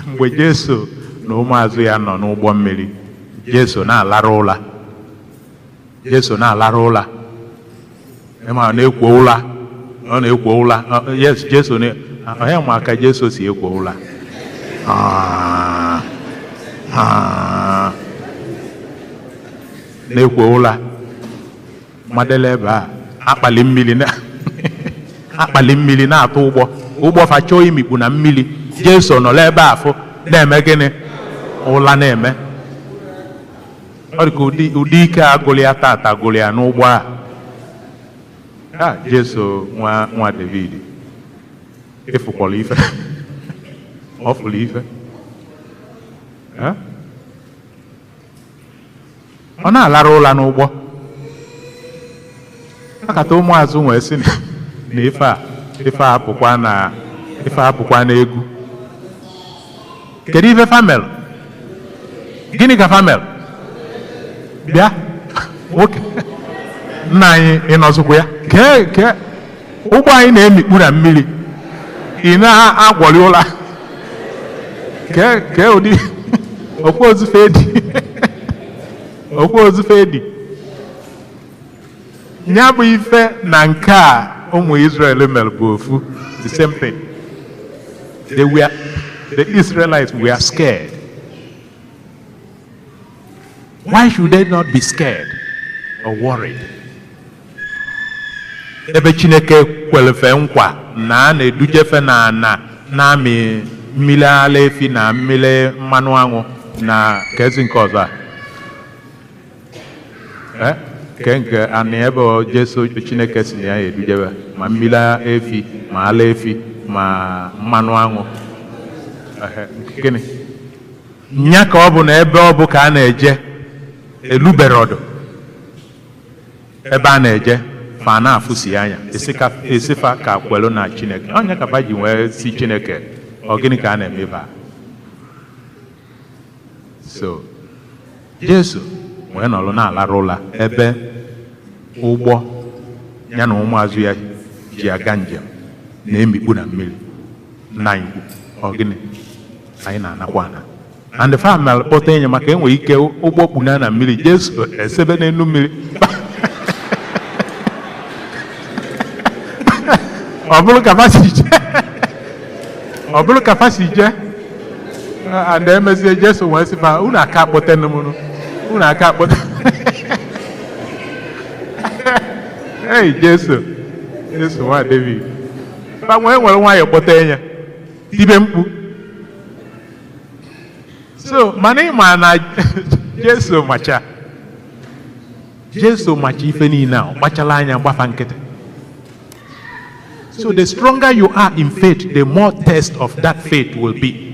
mgbe Jesu na ụmụazụ ya nọ n'ụgbọ mmiri, Jesu na-alara ụla. Jesu na-alara ụla, ịma na-ekwo ụla, ọ na-ekwo ụla. Yes, Jesu onye ma ka Jesu si ekwo ụla. Ah, ah, na-ekwo ụla madele ebe a. Akpali mmiri na akpali mmiri na-atụ ụgbọ ụgbọ fa chọọ imikpu na mmiri. Jesu nọrọ ebe afụ na-eme gịnị? Ụla na-eme. Ọ dị ka ụdị ike a gụrụ ya tata gụrụ ya n'ụgbọ a. A Jesu, nwa David, ịfụkwara ife, ọ fụrụ ife. Eh? Ọ na-alara ụla n'ụgbọ akata. Ụmụazụ wee sị na ife a apụkwa na ife a apụkwa n'egwu. Kedu ife famel? Gịnị ka famel? Bịa, nwoke nna anyị, ịnọzikwa ya? Kee kee ụgbọ anyị na-emikpu na mmiri, ị na-agwọrị ụla. Kee kee ụdị okwu ozufe dị, okwu ozufe dị ya bụ ife. Na nke a ụmụ Israel mere bụ ofu, the same thing. They were the Israelites were scared. Why should they not be scared or worried, ebe Chineke kwelefe nkwa na a na-edujefe na ana na-amị mmiri ara efi na mmiri mmanụ aṅụ na kezi nke ọzọ a? Eh? Ke nke anị ebe ọ Jesu Chineke si na ya edujebe ma mmiri efi ma ala efi ma mmanụ aṅụ. Ehe, gịnị nya ka ọ bụ na ebe ọ bụ ka a na-eje elubere ọdụ ebe a na-eje fa na-afụsi anya esifa ka kwelu na Chineke ọnya ka fa ji wee si Chineke, ọ gịnị ka a na-eme ebe a? So Jesu wee nọrọ na-alarụ ụla ebe ụgbọ ya na ụmụazụ ya ji aga njem na-emikpu na mmiri. Nna anyị ukwu, ọ gịnị anyị na-anakwa ana? And fa mere kpọta enyi maka enwere ike ụgbọ kpuna na mmiri, Jesu esebe n'elu mmiri. Ọ bụrụ ka fa si jee, ọ bụrụ ka fa si jee and emezie, Jesu wee sị fa, "Unu aka akpọte m, unu aka akpọte." Ei, Jesu, Jesu nwa David! Fa wee nwere nwayọọ kpọte ya, tibe mkpu. So mana ịma na Jesu macha, Jesu macha ife niile a, ọ kpachala anya gbafa nkịtị. So the stronger you are in faith, the more test of that faith will be.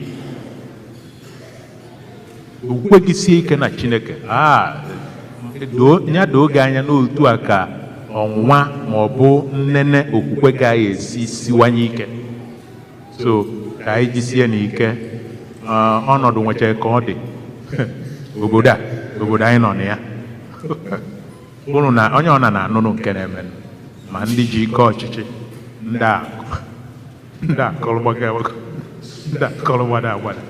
Okwukwe gị sie ike na Chineke, ah, doo ya, doo gị anya n'otu a ka ọnwụnwa ma ọ bụ nnene okwukwe gaghị esi siwanye ike. So ka anyị jisie n'ike. Ọnọdụ nwechara ka ọ dị obodo a, obodo anyị nọ na ya. Bụrụ na onye ọ na na-anụnụ nke na-eme, ma ndị ji ike ọchịchị, ndị a ndị akọrọgbaga ndị akọrọgbada agbada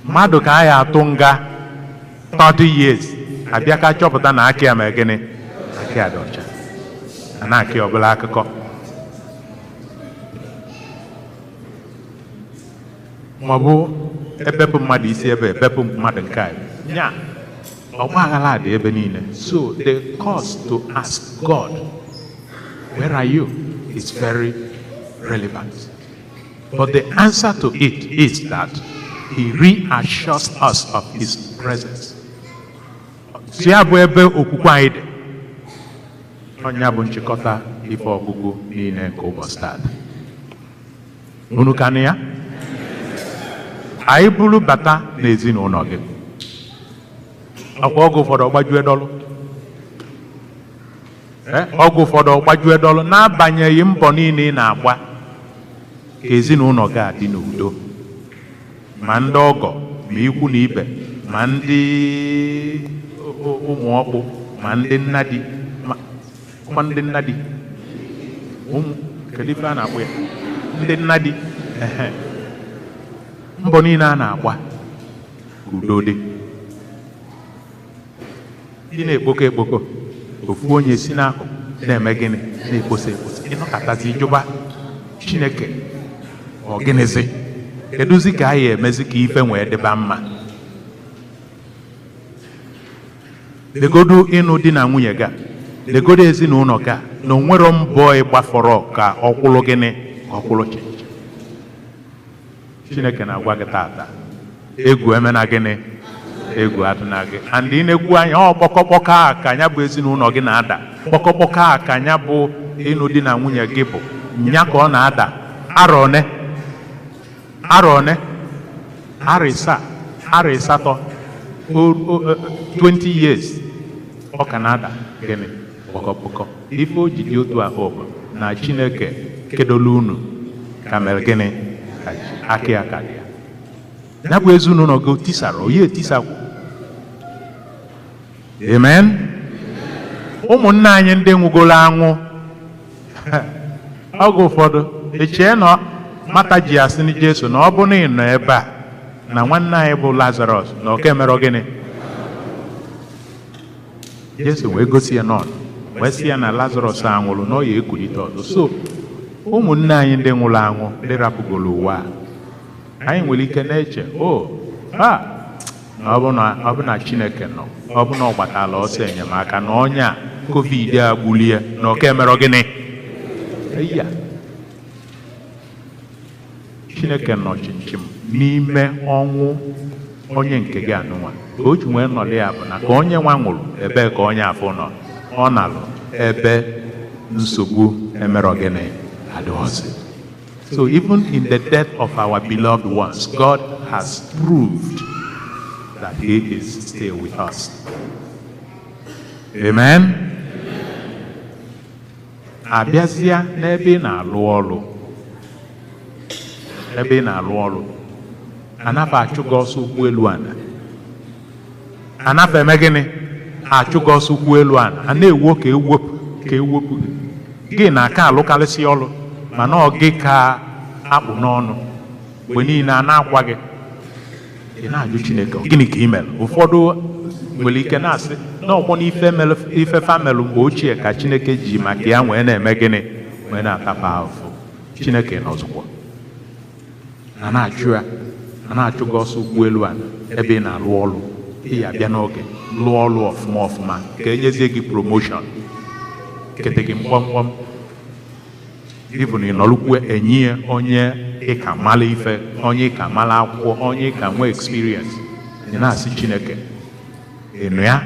mmadụ ka a ya atụ nga 30 years, abịa ka chọpụta na aka ya ma gịnị, aka ya dị ọcha, a na-akị ọbụla akụkọ. Ma ọ bụ ebepụ mmadụ isi ebe, ebepụ mmadụ nke a nya. Ọgba aghara dị ebe niile. So the cause to ask God, "Where are you?" is very relevant, but the answer to it is that he reassures us of his presence. Si ya bụ ebe okwukwe anyị dị. Ọnya bụ nchịkọta ife ọgụgụ niile nke ụbọchị taa. Unu ka na ya anyị buru bata n'ezinụlọ gị. Ọkwa oge ụfọdụ ọgbajue dọlụ. Oge ụfọdụ ọgbajue dọlụ, n'agbanyeghị mbọ niile ị na-agba ka ezinụlọ gị adị n'udo, ma ndị ọgọ, ma ikwu na ibe, ma ndị ụmụ ọkpụ, ma ndị nnadi, ma ọkwa ndị nnadi ụmụ, kedu ife a na-akpọ ya, ndị nnadi. Ehe, mbọ niile a na-agba ka udo dị, ndị na-ekpokọ ekpokọ, ofu onye si n'akụkụ na-eme gịnị? Na-ekposa ekposa. Ịnọkọtazi jụba Chineke, ọ gịnịzi? Kedụzi ka anyị emezi ka ife wee dịba mma? Legodu ịnụ di na nwunye ga Legodo ezinụlọ gị a na onwero mbọ ịgbafọrọ ka ọ kwụlụ gịnị, ka ọ kwụlụ chinchin. Chineke na-agwa gị tata, egwu emena gịnị, egwu adịna gị. And ị na-ekwu anya ọ kpọkọkpọkọ a ka ya bụ ezinụlọ gị na-ada, kpọkọkpọkọ a ka ya bụ ịnụ di na nwunye gị bụ nya ka ọ na-ada. Arọ one, arọ one, arọ 7, arọ 8, 20 years, ọ ka na-ada gịnị, kpọkọkpọkọ. Ife o ji dị otu ahụ bụ na Chineke kedola unu ka mere gịnị, ka aka ya ka dị ya. Ya bụ ezinụlọ gị tisara, onye etisakwu. Amen. Ụmụnne anyị ndị nwugolo anwụ, oge ụfọdụ echee na Mata ji asị na Jesu na ọ bụ na ị nọ ebe a na nwanne anyị bụ Lazarọs na ọ ka mere gịnị. Jesu wee gosi ya nọn, wee sị ya na Lazarọs a nwụrụ na ọ ya ekulite ọzọ. So ụmụnne anyị ndị nwụrụ anwụ, ndị rapụgoro ụwa a, anyị nwere ike na-eche o a na ọ bụ na Chineke nọ, ọ bụ na ọ gbatala ọsọ enyemaka na onye a COVID a gbulie na ọ ka mere gịnị. Ya Chineke nọ chimchim n'ime ọnwụ onye nke gị anụnwa. Ka o ji nwee nọrọ ya bụ na ka onye nwa nwụrụ, ebee ka onye afọ nọ, ọ nalụ ebe nsogbu emerọ gịnị, adịghọzi. So even in the death of our beloved ones, God has proved that he is still with us. Amen. Abịazịa n'ebe ị na-alụ ọrụ, ebe ị na-alụ ọrụ, anafa achụ gị ọsọ ụkwụ elu ana, anafa eme gịnị, achụ gị ọsọ ụkwụ elu ana, a na-ewo ka ewepụ, ka ewepụ gị. Gị na-aka alụkarịsị ọrụ, mana ọ gị ka akpụ n'ọnụ mgbe niile, a na-akwa gị. Ị na-ajụ Chineke, gịnị ka ị mere? Ụfọdụ nwere ike na-asị na ọgbọ n'ife mere, ife famelụ mgbe ochie ka Chineke ji maka ya wee na-eme gịnị, wee na-atapa ahụhụ. Chineke nọzụkwa a na-achụ ya, a na-achụ gị ọsọ ụkwụ elu ala ebe ị na-alụ ọrụ. Ị ya abịa n'oge lụọ ọrụ ọfụma ọfụma ka enyezie gị promotion, kete gị mkpọmkpọm, ịbụ na ị nọrụkwu enyi ya onye ịka mara ife, onye ịka mara akwụkwọ, onye ịka nwee experience. Ị na-asị Chineke, ịnụ ya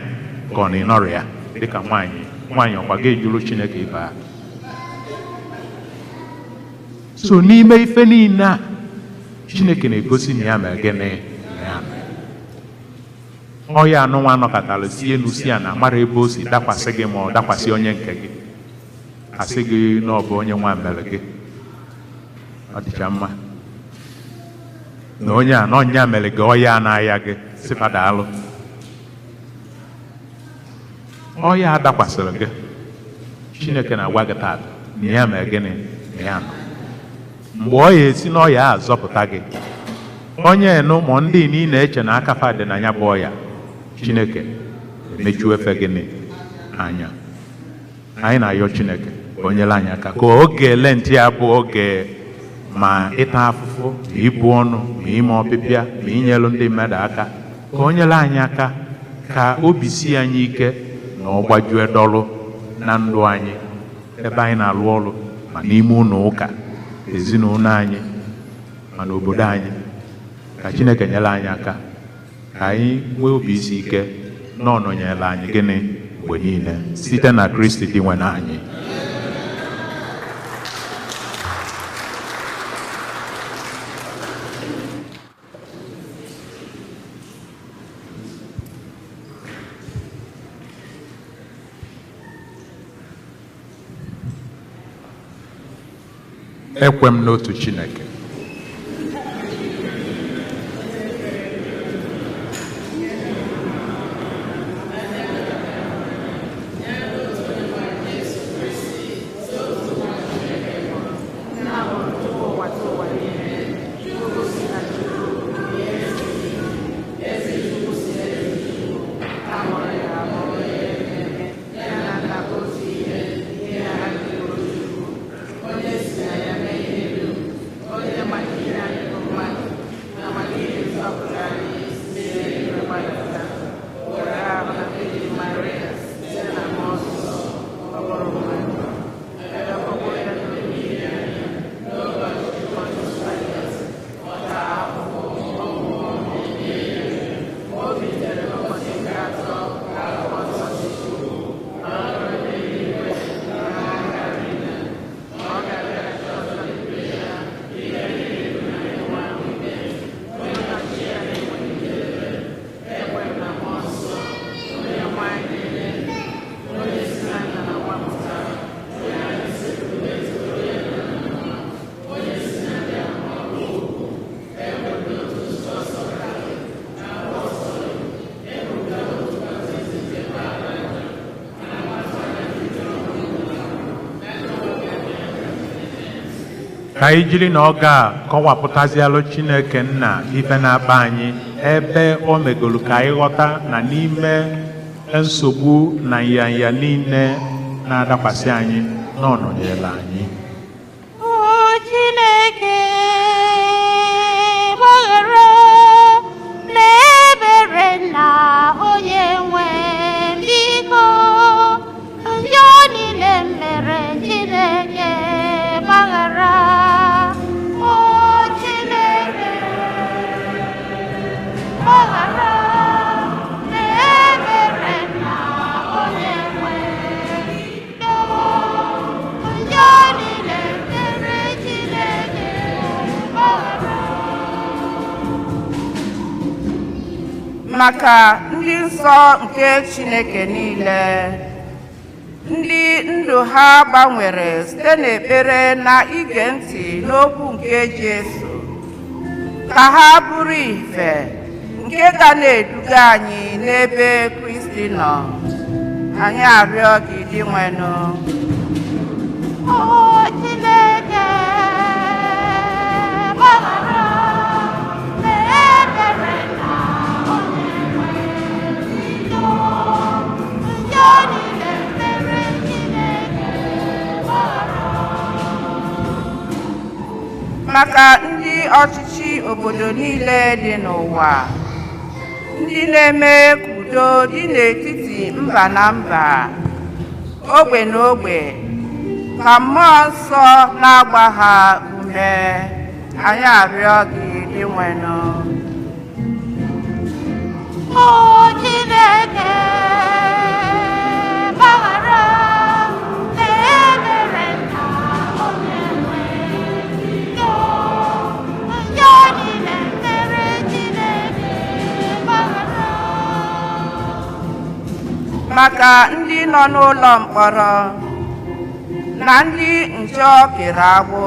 ka ọ na ịnọrọ ya dịka nwaanyị nwaanyị ọkwa gị jụrụ Chineke ibe a. So n'ime ife niile a, Chineke na-egosi na ya mere gịnị, na ya mere. Ọya anụnwa nọkọtara si elu si a na mara ebe o si dakwasị gị, ma ọ dakwasị onye nke gị, asị gị na ọ bụ onye nwa mere gị. Ọ dịcha mma na onye a na ọnya mere gị ọya na-aya gị, sịfa daalụ. Ọya a dakwasịrị gị, Chineke na-agwa gị taata na ya mere gịnị, na ya nọ. Mgbe ọ ya esi n'ọya a zọpụta gị, onye nụ ma ndị niile eche na aka fa dị na ya bụ ọya, Chineke emechuo efe gịnị anya. Anyị na-ayọ Chineke ka o nyere anyị aka ka oge Lent ya bụ oge ma ịta afụfụ, ma ibu ọnụ, ma ime ọpịpịa, ma inyelu ndị mmadụ aka, ka o nyere anyị aka ka obi sie anyị ike na ọ gbajue dọlụ na ndụ anyị, ebe anyị na-alụ ọrụ, ma n'ime ụlọ ụka, ezinụlọ anyị, ma n'obodo anyị. Ka Chineke nyere anyị aka ka anyị nwee obi isi ike na ọ nọnyere anyị gịnị mgbe niile, site na Kristi dị nwe anyị. Ekwe m n'otu Chineke, Ka anyị jiri na oge a kọwapụtazialụ Chineke Nna ife na-akpa anyị, ebe o megolu ka anyị ghọta na n'ime nsogbu na nyanya niile na-adakwasị anyị na ọ nọnyere anyị. O Chineke, gbaghara, na-ebere na onye nwe m, biko, njọ niile m mere. Chineke, gbaghara. O Chineke, gbaghara, na-ebere na onye nwe m, njọ niile m mere. Chineke, gbaghara. Maka ndị nsọ nke Chineke niile, ndị ndụ ha gbanwere site n'ekpere na ige ntị n'okwu nke Jesu, ka ha bụrụ ife nke ga na-eduga anyị n'ebe Kristi nọ, anyị arịọ gị, Dinwenụ. O Chineke, gbaghara, na-ebere na onye nwe njọ, njọ niile mere. Chineke, gbaghara. Maka ndị ọchịchị obodo niile dị n'ụwa, ndị na-eme ka udo dị n'etiti mba na mba, ogbe na ogbe, ka Mmụọ Nsọ na-agba ha ume, anyị arịọ gị, Dinwenụ. O Chineke, gbaghara, na-ebere na onye nwe njọ, njọ niile mere. Chineke, gbaghara. Maka ndị nọ n'ụlọ mkpọrọ na ndị njọ kere agbụ,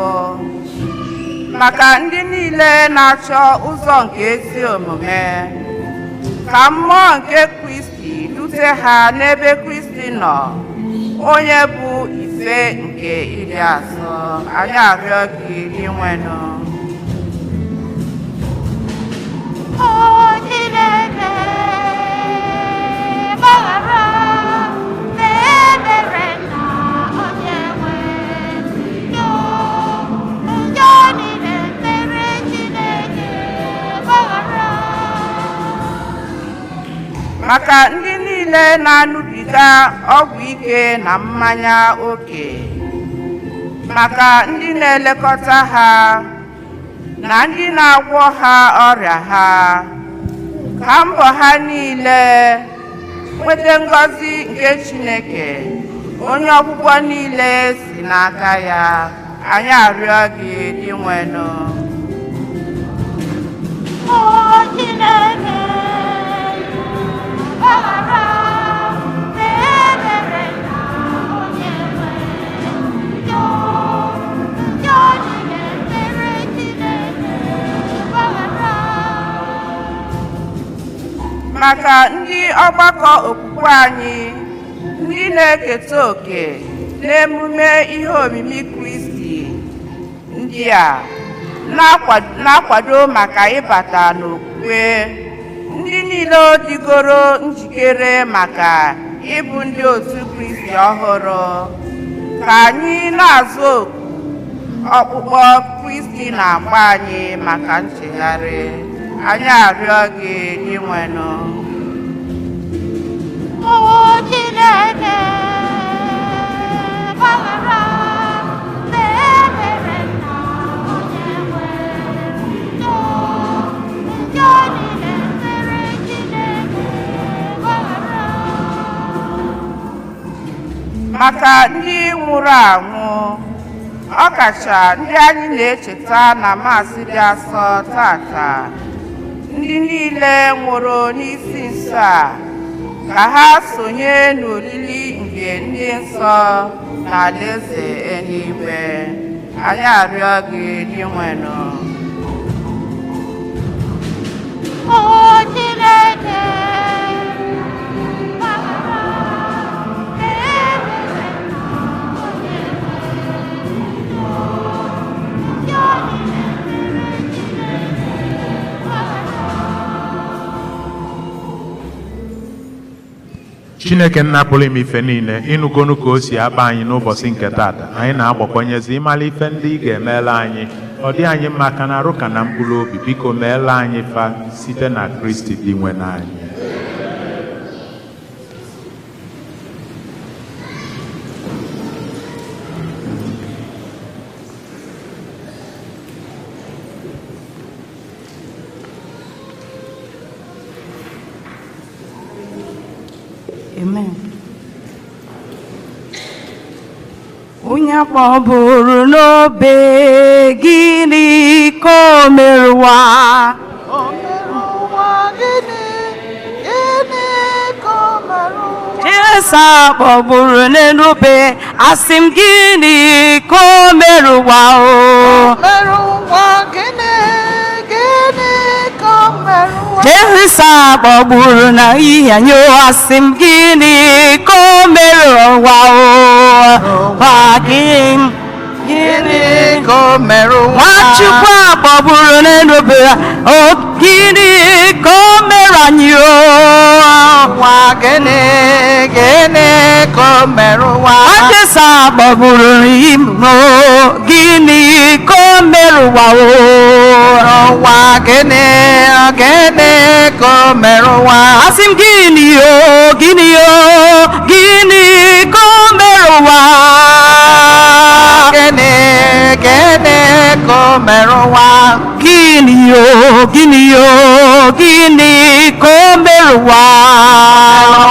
maka ndị niile na-achọ ụzọ nke ezi omume, ka mmụọ nke Kristi dute ha n'ebe Kristi nọ, onye bụ ife nke ịdị asọ, anyị arịọ gị, Dinwenụ. O Chineke, gbaghara, na-ebere na onye nwe njọ, njọ niile mere. Chineke, gbaghara. Maka ndị niile na-aṅụbiga ọgwụ ike na mmanya ókè, maka ndị na-elekọta ha na ndị na-agwọ ha ọrịa ha, ka mbọ ha niile nweta ngọzi nke Chineke, onye ọgwụgwọ niile si n'aka ya, anyị arịọ gị, Dinwenụ. O Chineke, gbaghara, na-ebere na onye nwe njọ, njọ niile mere. Chineke, gbaghara. Maka ndị ọgbakọ okwukwe anyị, ndị na-eketa òkè n'emume ihe omimi Kristi ndị a na-akwado maka ịbata n'okwukwe, ndị niile dịgoro njikere maka ịbụ ndị otu Kristi ọhụrụ, ka anyị na-azụ oku ọkpụkpọ Kristi na-agba anyị maka nchegharị, anyị arịọ gị, Dinwenụ. O Chineke, gbaghara, na-ebere na onye nwe njọ, njọ niile mere. Chineke, gbaghara. Maka ndị nwụrụ anwụ, ọkacha ndị anyị na-echeta na Maasị dị asọ tata, ndị niile nwụrụ n'isi nso a, ka ha sonye n'olili nke ndị nsọ na alaeze eluigwe, anyị arịọ gị, Dinwenụ. O Chineke, gbaghara, na-ebere na onye nwe njọ, njọ. Chineke nna pụrụ ime ife niile, ịnụgonu ka o si akpa anyị n'ụbọchị nke taata. Anyị na-agbakwanyezi ịmala ife ndị ị ga-emela anyị. Ọ dị anyị mma ka na arụ ka na mkpụrụ obi. Biko meela anyị fa site na Kristi dị nwe n'anyị. Amen. Onye kpọburu n'obe, gịnị ka o mere ụwa? Jesu kpọburu n'elu obe, asị m gịnị ka o mere ụwa o? Jesu kpọgburu na ihe anyị o, asị m gịnị ka o mere ụwa o? Gwa gịnị ka o mere ụwa? Nwachukwu akpọgburu n'elu obe, o gịnị ka o mere anyị o? Ụwa gịnị, gịnị ka o mere ụwa? Jesu akpọgburu ime o, gịnị ka o mere ụwa o? Ụwa gịnị, gịnị ka o mere ụwa? Asị m gịnị o, gịnị o, gịnị ka o mere ụwa? Gịnị, gịnị ka o mere ụwa? Gịnị o, gịnị o, gịnị ka o mere ụwa?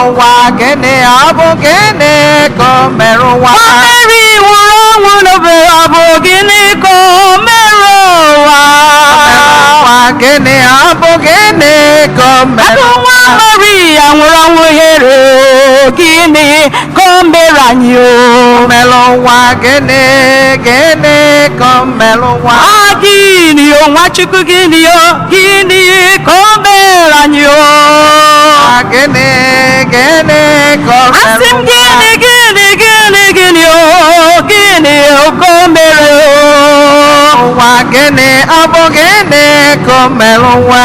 Ụwa gịnị, ọ bụ gịnị ka o mere ụwa? O mere nwụrụ ọnwụ n'obe, ọ bụ gịnị ka o mere ụwa? Ụwa gịnị, ọ bụ gịnị ka o mere Abụ nwa ụwa? Maria nwụrụ ọnwụ ihere o, gịnị ka o mere anyị o? Mere ụwa gịnị, gịnị ka o mere ụwa? Ah, gịnị o, Nwachukwu, gịnị o, gịnị ka o mere anyị o? Ụwa gịnị, gịnị ka o mere Asị m ụwa? gịnị, gịnị, gịnị, gịnị o, gịnị o ka o mere o? Ụwa gịnị, ọ bụ gịnị ka o mere ụwa?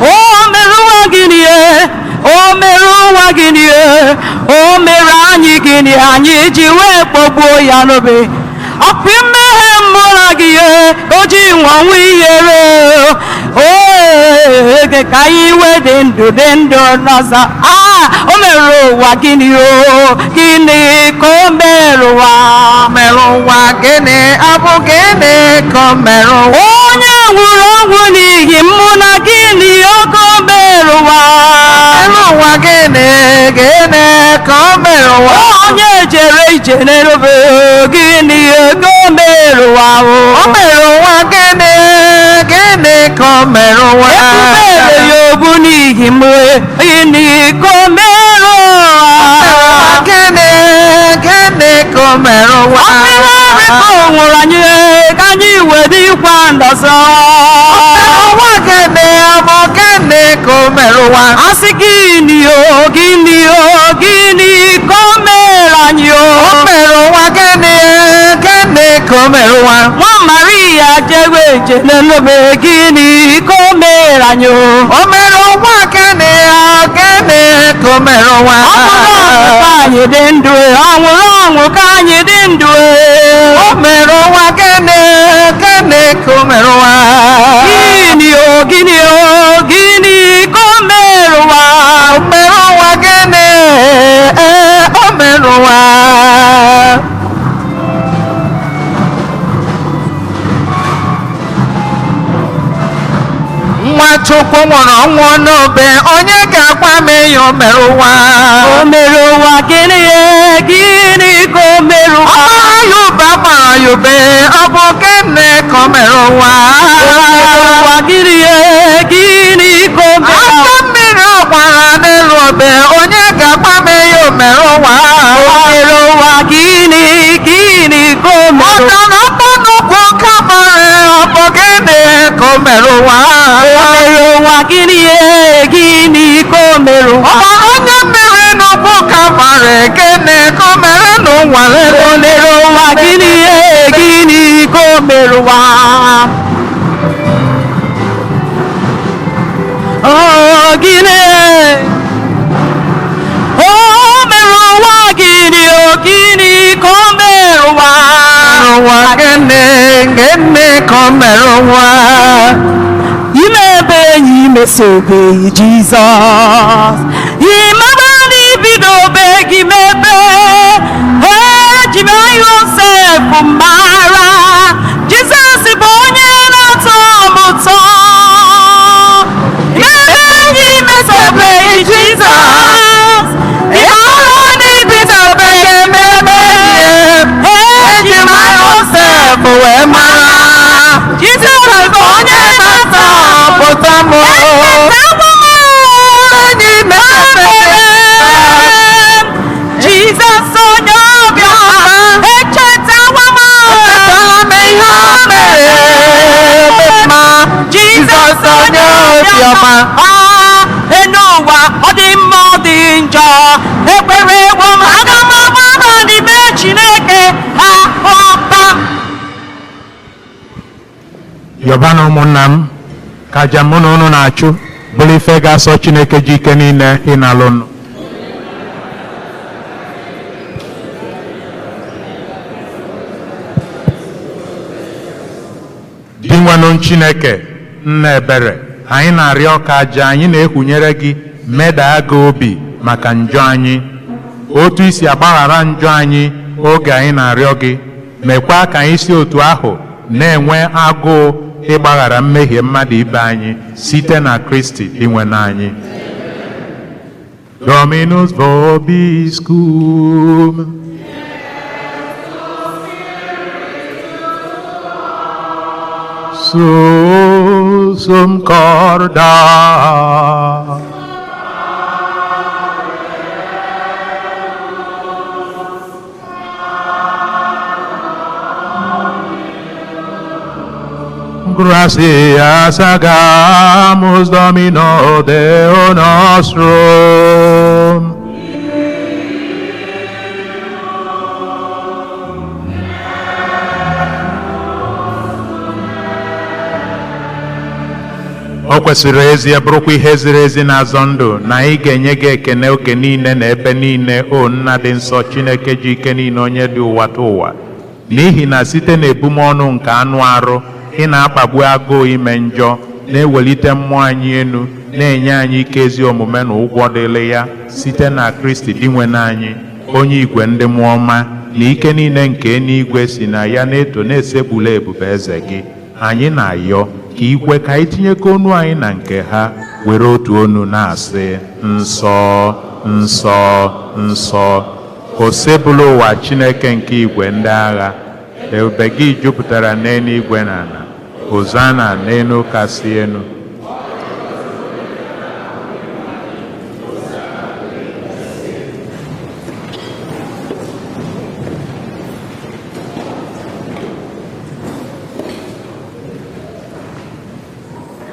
O mere ụwa gịnị e? O mere ụwa gịnị e? O mere anyị gịnị anyị ji wee kpọgbuo ya n'obe? Ọkwa mmehie mụ na gị e, ka o ji nwanwe ihere o ege ka anyị wee dị ndụ, dị ndụ n'ọzọ. Ah, o mere ụwa gịnị o, gịnị ka o mere ụwa? Mere ụwa gịnị, ọ bụ gịnị ka o mere ụwa? Onye nwụrụ ọnwụ n'ihi mụ na gịnị oge o mere ụwa? Mere ụwa gịnị, gịnị ka o mere ụwa? Onye jere ije n'erobe, gịnị ego mere ụwa o? O mere ụwa gịnị, gịnị ka o mere ụwa? Ebubere ya ogbu n'ihi m, gịnị ka o mere ụwa? Gịnị, gịnị ka o mere ụwa? Ọkpịrị ka o nwụrụ anyị ka anyị wee dịkwa ndọsọ. Ụwa gịnị, ọ bụ gịnị ka o mere ụwa? Asị gịnị o, gịnị o, gịnị ka o mere anyị o? O mere ụwa gịnị, gịnị ka o mere ụwa? Nwa Maria jewe eje n'elobe, gịnị ka o mere anyị o? O mere ụwa gịnị, ọ gịnị ka o mere ụwa? Ọ nwụrụ ọnwụ ka anyị dị ndụ, ọ nwụrụ ọnwụ ka anyị dị ndụ. O mere ụwa gịnị, gịnị ka o mere ụwa? Gịnị o, gịnị o, gịnị ka o mere ụwa? O mere ụwa gịnị, ee, o mere ụwa. Nwachukwu nwụrụ ọnwụ n'obe, onye ga-agwa m ihe o mere ụwa? O mere ụwa gịnị, gịnị ka o mere ụwa? Ọ gbara ya ube, ọ gbara ya ube, ọ bụ gịnị ka o mere ụwa? O mere ụwa gịnị, gịnị ka o mere Aka ụwa? mmiri ọ gbara n'elu obe, onye ga-agwa m ihe o mere ụwa? O mere ụwa gịnị, gịnị ka o mere ụwa? Ọ dara ọkpọ n'ụkwụ kamara, ọ bụ gịnị ka o mere ụwa? O mere ụwa gịnị, gịnị ka o mere ụwa? Ọ gbara onye mmiri n'ụkwụ kamara, gịnị ka o mere n'ụwa? O mere ụwa gịnị, gịnị ka o mere ụwa? Gịnị ka o mere ụwa? Imebe enyi imesobeghị Jizọs, ịmara na ibidobeghị mebe. Eji m Yosef mara Jizọs bụ onye na-atọ m ụtọ. Imebe enyi imesobeghị Jizọs, ịmara na ibidobeghị mebe. Eji m Yosef wee mara Jizọs bụ onye na-atọ pụta m. Enyi mesobeghị. Jizọs onye ọbịa, echetawa m. Echetala m ihe o mere mma. Jizọs onye obiọma. Enu ụwa ọ dị mma, ọ dị njọ, ekwere ewo m, aga m agbaba n'ime Chineke ha ọba. Yọbanụ ụmụnna m, ka aja mụ na unu na-achụ bụrụ ife ga-asọ Chineke ji ike niile ịnalụnụ. Dinwenụ Chineke, nna ebere, anyị na-arịọ ka aja anyị na-ehunyere gị medaa gị obi maka njọ anyị, otu i si agbaghara njọ anyị oge anyị na-arịọ gị. Mekwa ka anyị si otu ahụ na-enwe agụụ ịgbaghara mmehie mmadụ ibe anyị, site na Kristi Dinwenụ anyị. Dominus vobiscum. Sursum corda. Gratias agamus Domino Deo nostrum. O kwesịrị ezie, bụrụkwa ihe ziri ezi na-azọ ndụ, na anyị ga-enye gị ekene oge niile na ebe niile, o Nna dị nsọ, Chineke ji ike niile, onye dị ụwa ta ụwa, n'ihi na site n'ebumọnụ nke anụ arụ ị na-akpagbu agụụ ime njọ, na-ewelite mmụọ anyị elu, na-enye anyị ike ezi omume na ụgwọ dịrị ya, site na Kristi Dinwenụ anyị, onye igwe ndị mmụọ ọma na ike niile nke eluigwe si na ya na-eto na-esekpulu ebube eze gị. Anyị na-ayọ ka ikwe ka anyị tinyekọ onu anyị na nke ha, were otu onu na-asị: nsọ, nsọ, nsọ, osebụla ụwa Chineke nke igwe ndị agha, ebube gị jupụtara n'eluigwe na ala. Hozana n'elu kasị elu.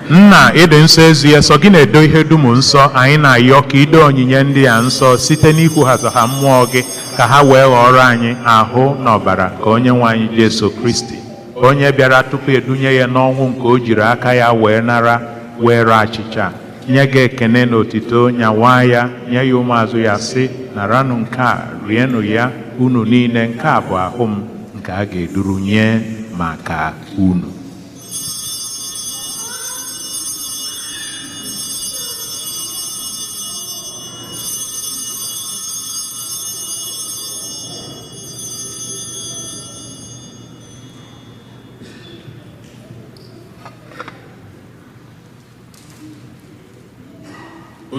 Nna, ịdị nsọ ezie, sọ gị na-edo ihe dum nsọ. Anyị na-ayọ ka ido onyinye ndị a nsọ site n'ikwughasa ha mmụọ gị, ka ha wee ghọrọ anyị ahụ na ọbara ka onye nwe anyị Jesu Kristi, onye bịara tupu edunye ya n'ọnwụ nke o jiri aka ya wee nara, were achịcha, nye gị ekene na otito, nyawa ya, nye ya ụmụazụ ya, sị: naranụ nke a, rienụ ya unu niile, nke a bụ ahụ m nke a ga-eduru nye maka unu.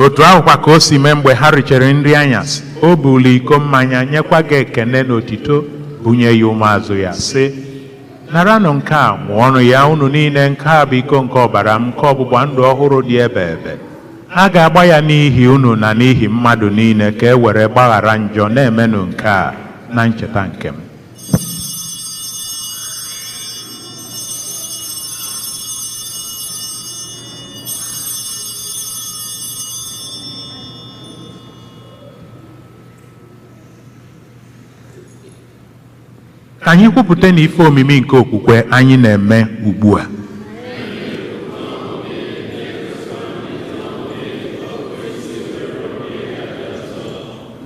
Otu ahụkwa ka o si mee mgbe ha richere nri anyasị, o buli iko mmanya, nyekwa gị ekene na otito, bunye ya ụmụazụ ya, sị: naranụ nke a, ṅụọnụ ya unu niile, nke a bụ iko nke ọbara m nke ọgbụgba ndụ ọhụrụ dị ebe ebe. A ga-agba ya n'ihi unu na n'ihi mmadụ niile, ka e were gbaghara njọ. Na-emenụ nke a na ncheta nke m. Ka anyị kwupụta na ife omimi nke okwukwe anyị na-eme ugbu a.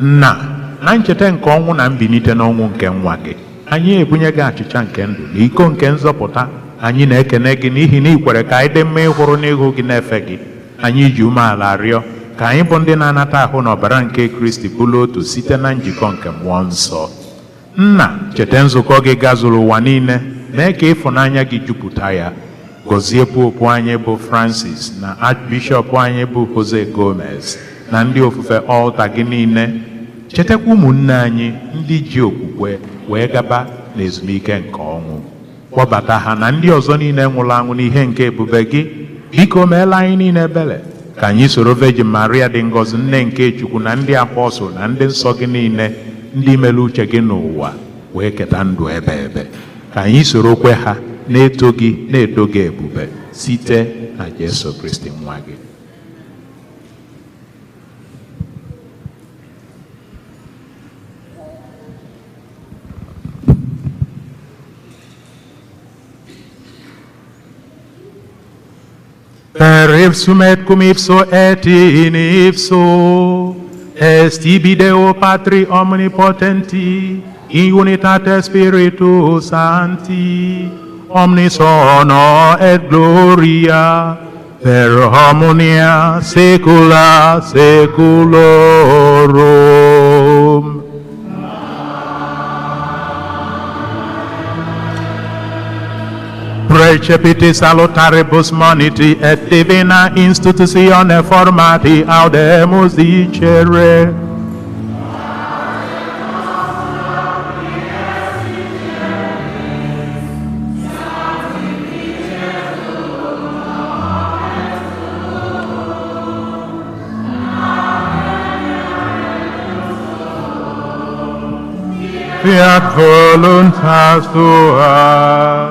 Nna, na ncheta nke ọnwụ na mbilite n'ọnwụ nke nwa gị, Anyị ebunye gị achịcha nke ndụ na iko nke nzọpụta. Anyị na-ekene gị n'ihi na ị kwere ka anyị dị mma ịhụrụ n'ihu gị na-efe gị. Anyị ji umeala rịọ ka anyị bụ ndị na-anata ahụ na ọbara nke Kristi bụrụ otu site na njikọ nke Mmụọ Nsọ. Nna, cheta nzukọ gị gazuru ụwa niile, mee ka ịfụnanya gị jupụta ya. Gọzie Popu anyị bụ Francis na Archbishọp anyị bụ Jose Gomez na ndị ofufe ọlta gị niile. Chetakwa ụmụnne anyị ndị ji okwukwe wee gaba n'ezumike nke ọnwụ. Kpọbata ha na ndị ọzọ niile nwụrụ anwụ n'ihe nke ebube gị. Biko meela anyị niile ebere ka anyị soro Virgin Maria dị ngọzi, nne nke Chukwu, na ndị apọstụl na ndị nsọ gị niile, ndị mere uche gị n'ụwa, wee keta ndụ ebe ebe. Ka anyị soro kwe ha na-eto gị, na-edo gị ebube, site na Jesu Kristi nwa gị. Per ipsum et cum ipso et in ipso est ibi Deo Patri omnipotenti in unitate Spiritus Sancti omnis honor et gloria per omnia saecula saeculorum. Precepiti salutaribus moniti et divina institutione formati audemus dicere. Fiat voluntas tua,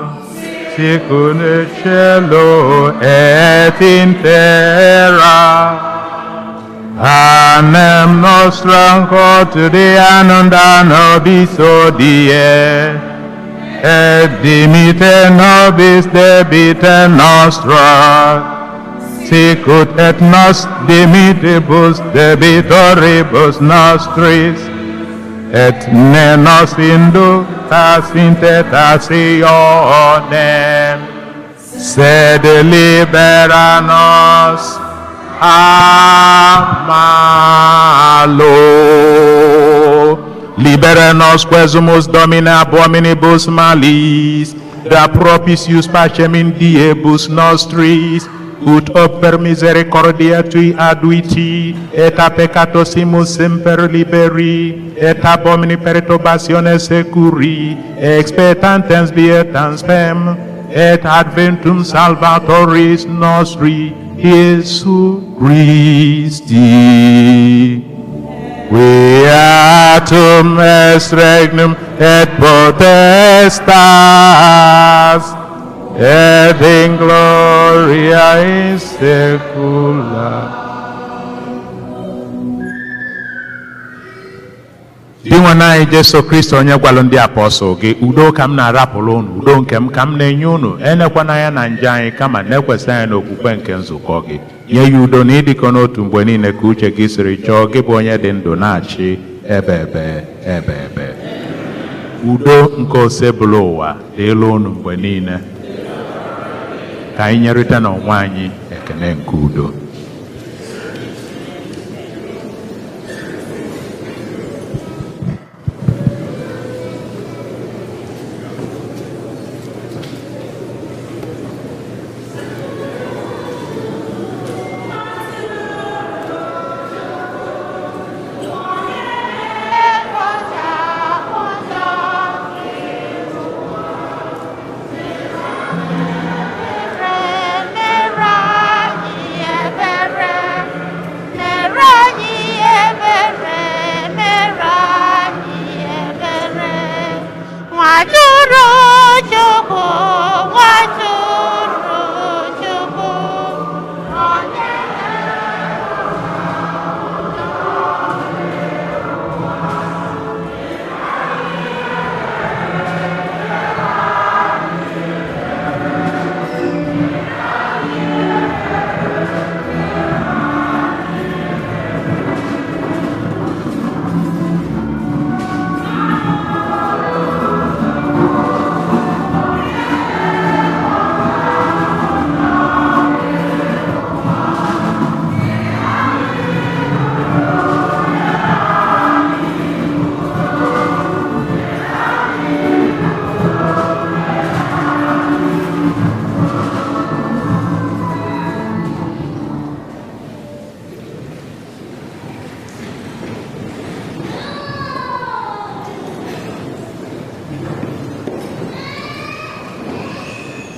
sicur in cielo et in terra. Panem nostrum quotidianum da nobis hodie, et dimitte nobis debita nostra, sicut et nos dimittibus debitoribus nostris, et ne nos inducas in tentationem, sed libera nos a malo. Libera nos quesumus Domine ab hominibus malis, da propitius pacem in diebus nostris, ut op per misericordia tui aduiti, et a peccato simus semper liberi, et ab omni perturbatione securi, expectantem beatam spem, et adventum Salvatoris nostri, Jesu Christi. Quia tum est regnum et potestas, et in gloria in saecula. Dinwe anyị Jesu Kristo, onye gwalụ ndị apọstụl gị, udo ka m na-arapụrụ unu, udo nke m ka m na-enye unu, enekwana anya na njọ anyị, kama na-ekwesị anyị n'okwukwe nke nzukọ gị. Nye ya udo na ịdịkọ n'otu mgbe niile ka uche gị siri chọọ, gị bụ onye dị ndụ na-achị ebe ebe ebe ebe. Udo nke osebụlụ ụwa dịịla unu mgbe niile. Ka anyị nyerịta n'onwe anyị ekene nke udo.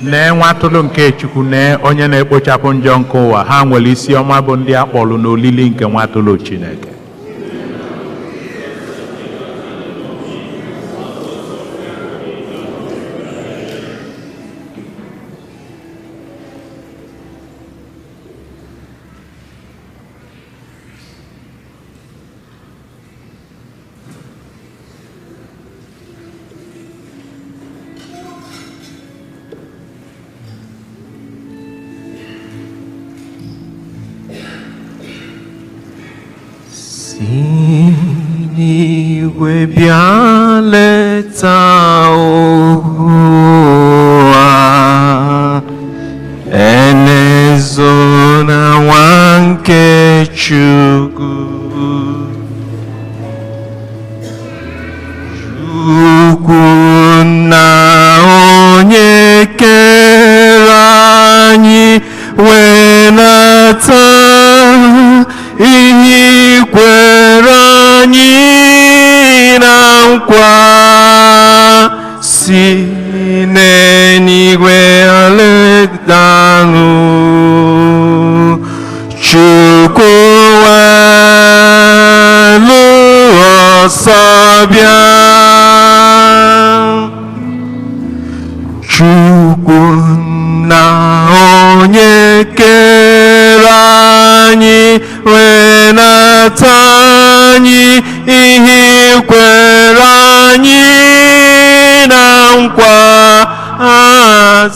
Nee nwa atụrụ nke Chukwu, nee onye na-ekpochapụ njọ nke ụwa. Ha nwere isi ọma bụ ndị a kpọrọ n'olili nke nwa atụrụ Chineke. Si n'igwe bịa leta ụwa, enezo na nwa nke Chukwu. Chukwu na onye kere anyị wee nata ihe kwere anyị na nkwa, si n'eluigwe aletanụ. Chukwu welu ọsọ bịa, Chukwu na onye kere anyị wee nata anyị ihe kwere anyị na nkwa,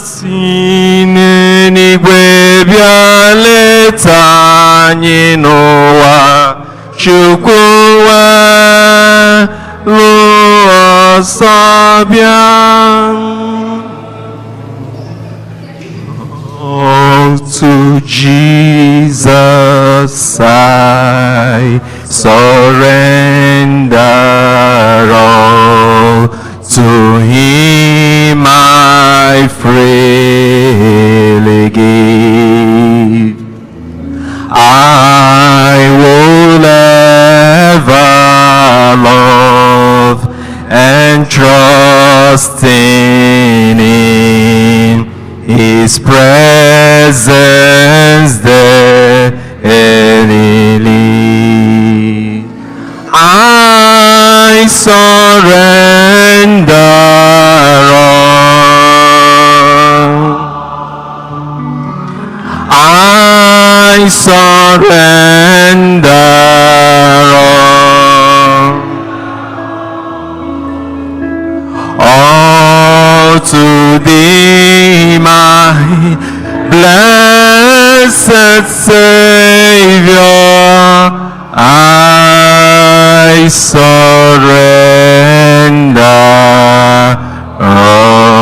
si n'eluigwe bịa leta anyị n'ụwa. Chukwu welu ọsọ bịa. All to Jesus I surrender all, to him I freely give. I will ever love and trust in him, his presence daily live. I surrender all. I surrender all. All to thee, my blessed Savior, I surrender all.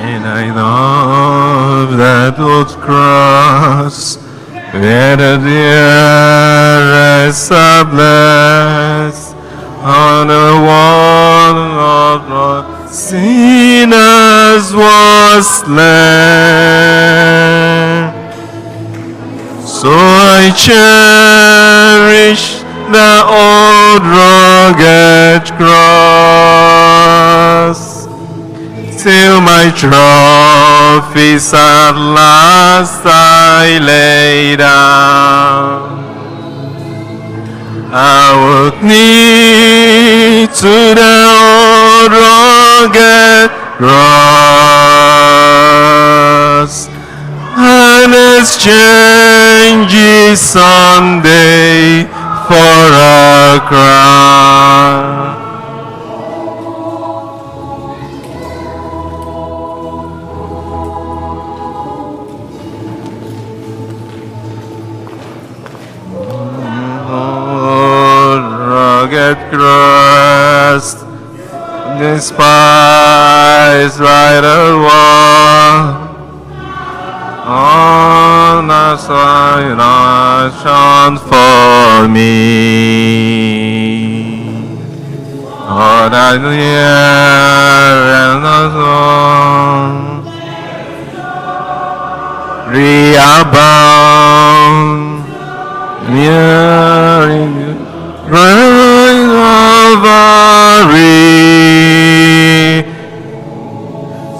And I love that old cross where the dearest are blessed, on the one of the sinners was slain. So I cherish the old rugged cross, till my trophies at last I lay down. I would kneel to the old rugged cross and exchange it someday for a crown. rugged cross, despise right war. On the side shone for me. Oh, that year and the song reabound near Calvary.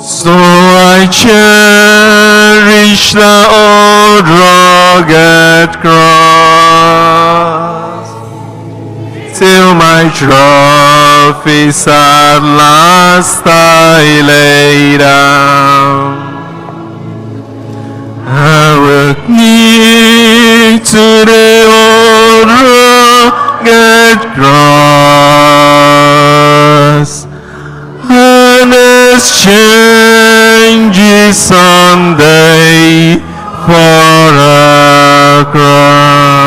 So I cherish the old rugged cross till my trophies at last I lay down. I will kneel to the old rugged cross and exchange it someday for a crown.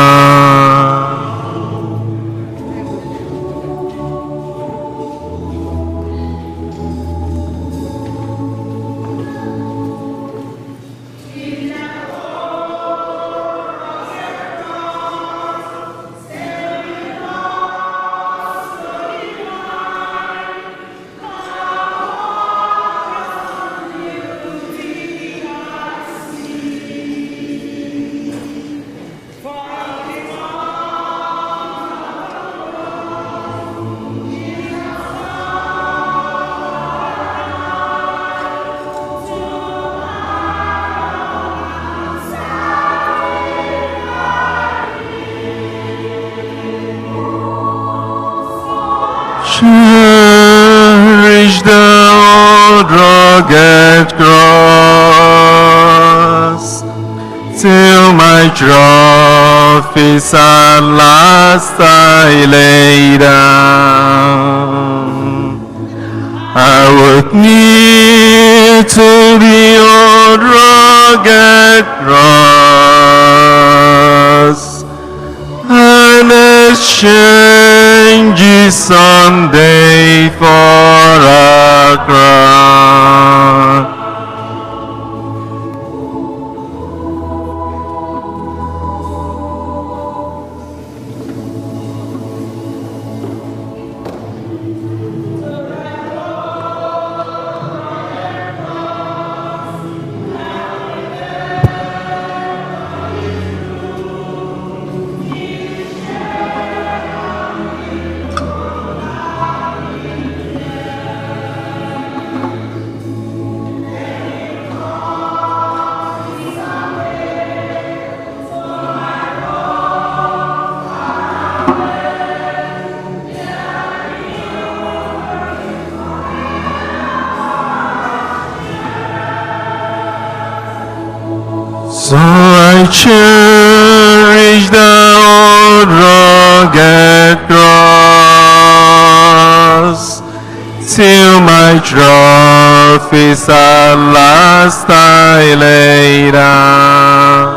Cherish the old rugged cross till my trophies at last I lay down. I would kneel to the old rugged cross and exchange it someday for a crown. So I cherish the old rugged cross till my trophies at last I lay down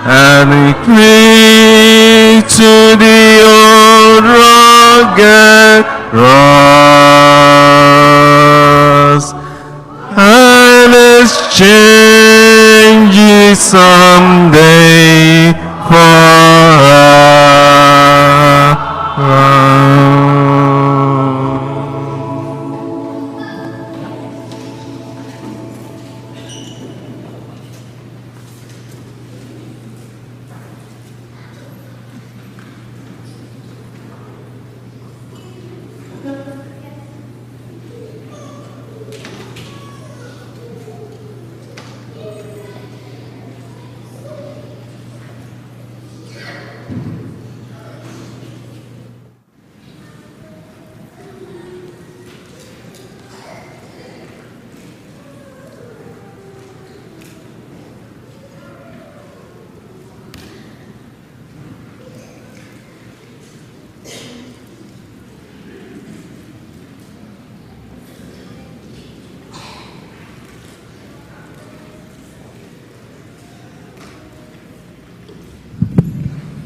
and cling to the old rugged cross and exchange it someday for a crown.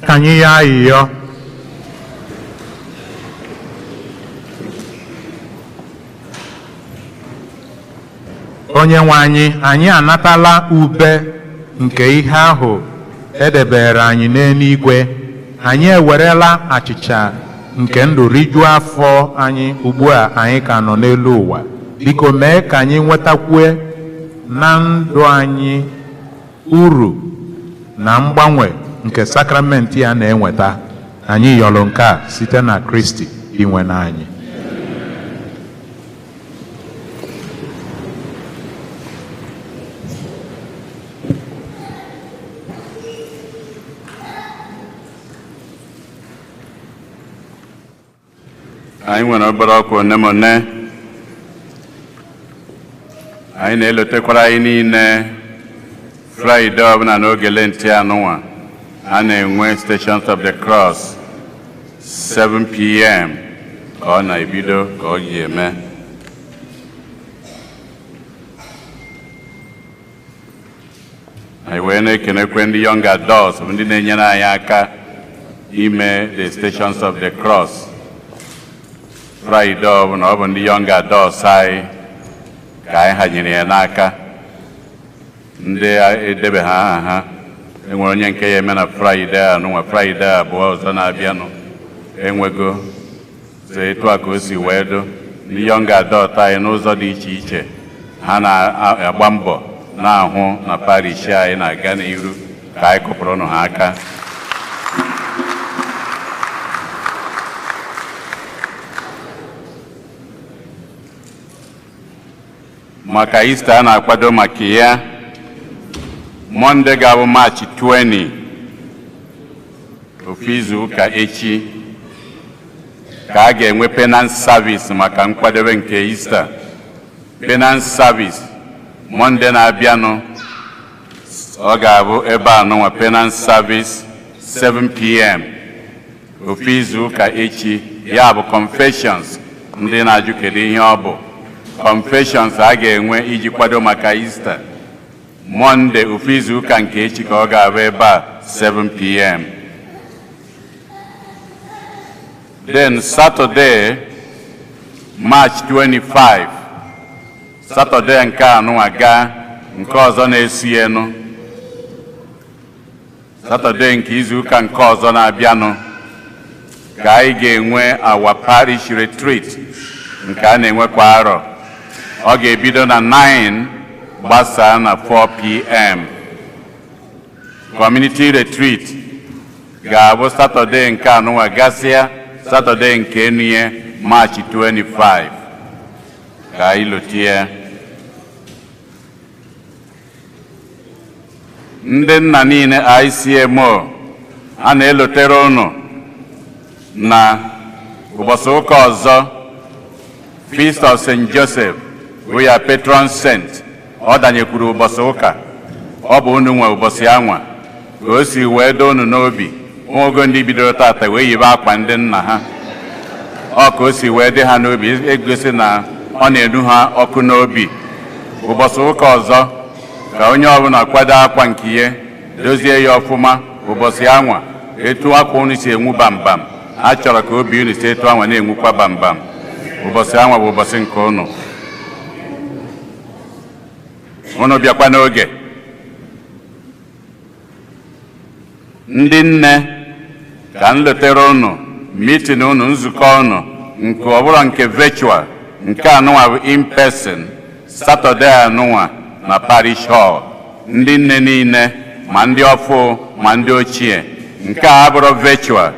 Ka anyị yọọ ayịyọ. Onye nwe anyị, anyị anatala ube nke ihe ahụ edebere anyị n'eluigwe. Anyị ewerela achịcha nke ndụ rijuo afọ anyị ugbu a anyị ka nọ n'elu ụwa. Biko mee ka anyị nwetakwue na ndụ anyị uru na mgbanwe nke sakramenti a na-enweta. Anyị yọrọ nke a site na Kristi inwe n'anyị. Anyị nwere obere ọkwa one ma one anyị na-elotekwara anyị niile. Fraịde ọbụla n'oge Lenti anụnwa, a na-enwe Stations of the Cross, 7 p.m. ka ọ na-ebido, ka ọ ji eme. Anyị wee na-ekenekwe ndị young adults bụ ndị na-enyere anyị aka ime the Stations of the Cross Fraịde ọbụla. Ọ bụ ndị young adults anyị ka anyị hanyere ya n'aka. Ndị edebe ha aha ha, enwere onye nke ya eme na Fraịde a nụnwa, Fraịde 2 ọzọ na-abịanụ. Enwego so etu a ka o si wee do ndị young adult anyị n'ụzọ dị iche iche ha na-agba mbọ na-ahụ na parish anyị na-aga n'iru. Ka anyị kụpụrụ ha aka. Maka Ista a na-akwado maka ya, Mọnde ga-abụ Maachị 20, ofu izu ụka echi, ka a ga-enwe penance service maka nkwadebe nke Ista. Penance service Mọnde na-abịanụ, ọ ga-abụ ebe a nụnwa, penance service 7 p.m., ofu izu ụka echi. Ya bụ confessions. Ndị na-ajụ kedu ihe ọ bụ confessions a ga-enwe iji kwado maka Ista, Mọnde ofu izu ụka nke echi ka ọ ga-abụ ebe a, 7 p.m. Then Saturday, March 25, Saturday nke anụnwa gaa, nke ọzọ na-esi enu, Saturday nke izuụka nke ọzọ na-abịanụ, ka anyị ga-enwe our parish retreat nke a na-enwe kwa arọ. Ọ ga-ebido na 9 gbasaa na 4 p.m. Community retreat ga-abụ Saturday nke anụnwa gasịa, Saturday nke enunye, March 25, ka anyị lotie. Ndị nna niile ICMO, a na-elotere unu na ụbọchị ụka ọzọ, Feast of St. Joseph bụ ya patron saint. Ọ danyekwuru ụbọchị ụka. Ọ bụ unu nwe ụbọchị anwa, ka o si wee doo unu n'obi. Nwogo ndị bidoro tata wee yibe akwa ndị nna ha, ọ ka o si wee dị ha n'obi, egosi na ọ na-enu ha ọkụ n'obi. Ụbọchị ụka ọzọ, ka onye ọbụla kwado akwa nke ihe, dozie ya ọfụma. Ụbọchị anwa, etu akwa unu si enwu bambam, a chọrọ ka obi unu si etu anwa na-enwukwa bambam. Ụbọchị anwa bụ ụbọchị nke unu. Unu bịakwa n'oge. Ndị nne, ka m letere unu meeting unu, nzukọ unu nke ọbụla nke virtual, nke anụnwa bụ in person, Saturday anụnwa na parish hall. Ndị nne niile, ma ndị ọfụ ma ndị ochie, nke a abụrụ virtual,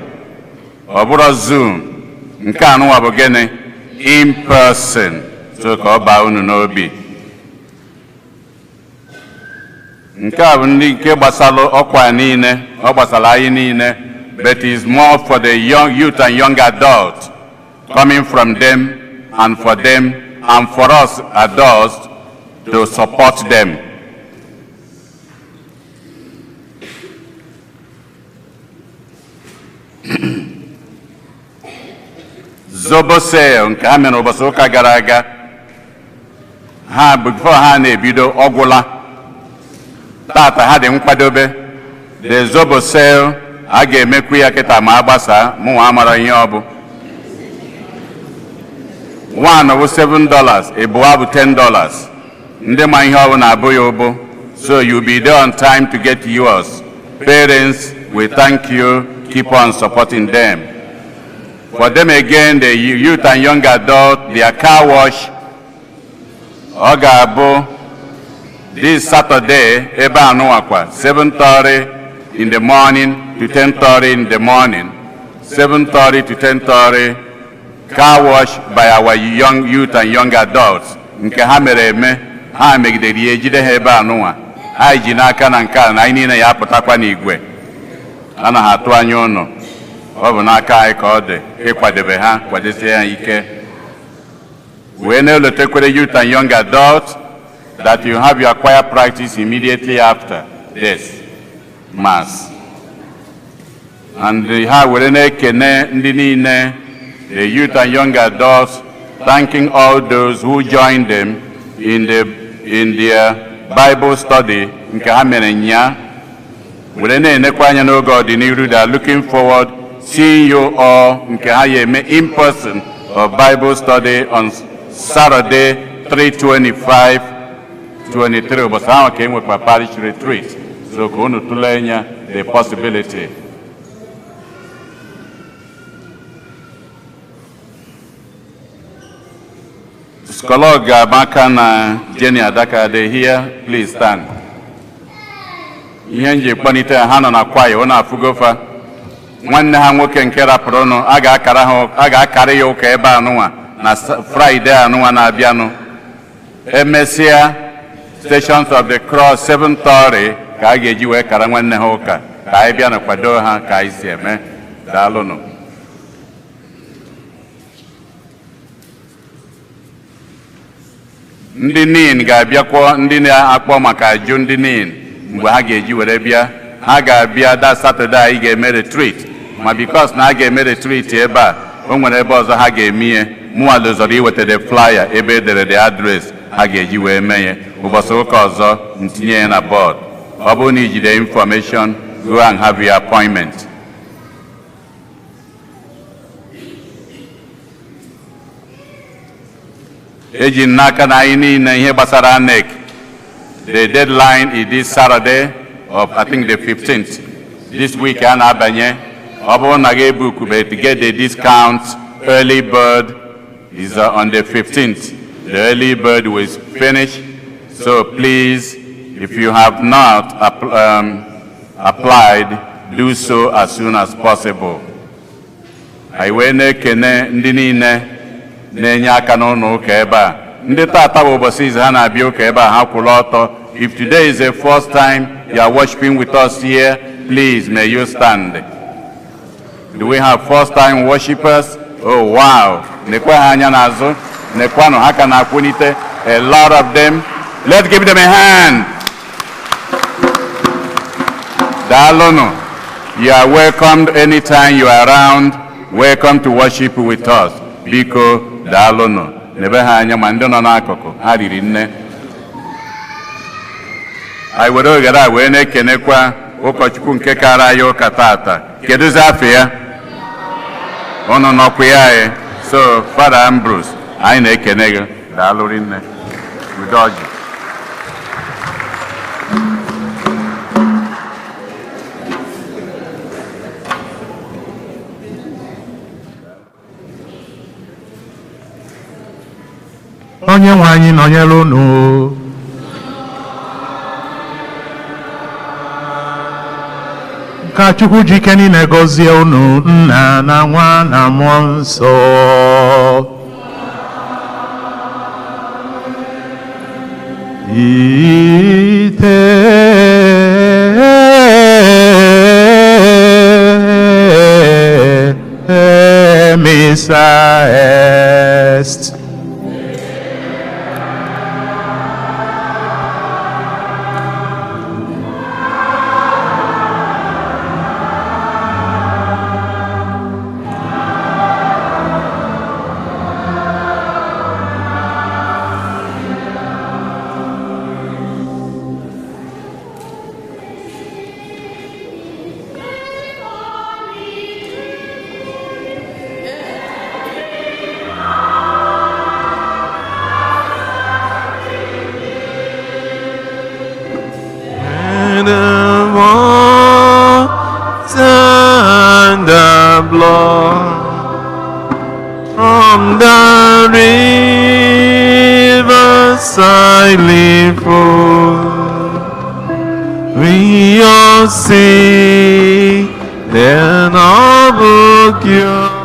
ọ bụrụ Zoom. Nke anụnwa bụ gịnị? In person. So ka ọ baa unu n'obi. Nke a bụ ndị nke gbasara ọkwa niile, ọ gbasara anyị niile, but is more for the young youth and young adults, coming from them and for them and for us adults to support them. Zobo sale nke ha mere ụbọchị ụka gara aga, ha before ha na-ebido ọgwụla. Tata ha dị nkwadobe the zobo sale. A ga-emekwu ya kịta ma a gbasaa. Mụnwa amara ihe ọ bụ. One bụ $7, ịbụọ bụ $10. Ndị ma ihe ọbụla abụghị ụbụ, so you be there on time to get yours. Parents, we thank you. Keep on supporting them. For them again, the youth and young adult, their car wash, ọ ga-abụ this Saturday ebe anụwakwa, 7:30 in the morning to 10:30 in the morning. 7:30 to 10:30, car wash by our young youth and young adults. Nke ha mere eme, ha megidere ya, ejide ha ebe anụnwa. Anyị ji n'aka na nke a na anyị niile ya apụtakwa n'igwe. Anaghị atụ anya ụnụ. Ọ bụ n'aka anyị ka ọ dị ịkwadebe ha, kwadesie ha ike. Wee na-elotekwere youth and young adults that you have your choir practice immediately after this mass. And ha were na-ekene ndị niile, the youth and young adults, thanking all those who joined them in their Bible study nke ha mere nya. Were na-enekwa anya n'oge ọdịnihu, they are looking forward seeing you all nke ha ya eme in person of Bible study on Saturday 3/25 23. Ụbọchị ahụ ka e nwekwa parish retreat, so ka unu tụlee anya the possibility. Skolog Amaka na Jenny Adaka, they here? Please stand. Ihe nji kpọlite ha nọ na kwaya, ọ na-afụgofa nwanne ha nwoke nke rapụrụ a ga-akara ha, a ga-akara ya ụka ebe anụnwa na Friday anụnwa na-abịanụ. Emesịa Stations of the Cross, 7:30 ka a ga-eji wee kara nwanne ha ụka. Ka anyị bịa na kwado ha ka anyị si eme. Daalụnụ. Ndị nin ga-abịakwọ, ndị na-akpọ maka ajụ ndị nin mgbe ha ga-eji were bịa, ha ga-abịa that Saturday anyị ga-eme retreat. Ma because na a ga-eme retreat ebe a, o nwere ebe ọzọ ha ga-eme ihe. Mụnwa lụzọrọ iweta the flyer ebe edere the address ha ga-eji wee mee ya. Ụbọchị ụka ọzọ ntinye ya na board. Ọ bụrụ na ijide information, go and have your appointment. Eji m n'aka na anyị niile ihe gbasara ANEC, the deadline is this Saturday of, I think, the 15th, this week a na-abanye. Ọ bụrụ na gị ebukube to get the discount, early bird is on the 15th. The early bird will finish, so please, if you have not applied, do so as soon as possible. Anyị wee na-ekene ndị niile na-enye aka n'ụlọ ụka ebe a. Ndị tata bụ ụbọchị izu ha na-abịa ụka ebe a, ha kwụrụ ọtọ. If today is the first time you are worshiping with us here, please may you stand. Do we have first time worshipers? Oh wow, nekwe ha anya n'azụ, nekwanụ ha ka na-akwụnite. A lot of them. Let's give them a hand. Daalụnụ. You are welcomed anytime you are around. Welcome to worship with us. Biko, daalụnụ. Nebe ha anya, ma ndị nọ n'akụkụ ha riri nne. Anyị were oghere a wee na-ekenekwa ụkọchukwu nke kara anyị ụka tata. Kedụzi afọ ya? Unu nọkwa ya anyị. So Father Ambrose, anyị na-ekene gị. Daalụ rinne. Udo ọjị. Onye nwe anyị nọnyere unu. Ka Chukwu ji ike niile gọzie unu, Nna na Nwa na Mmụọ Nsọ. Ite missa est. and the blood. From the river silently flow. We all see, then all will cure.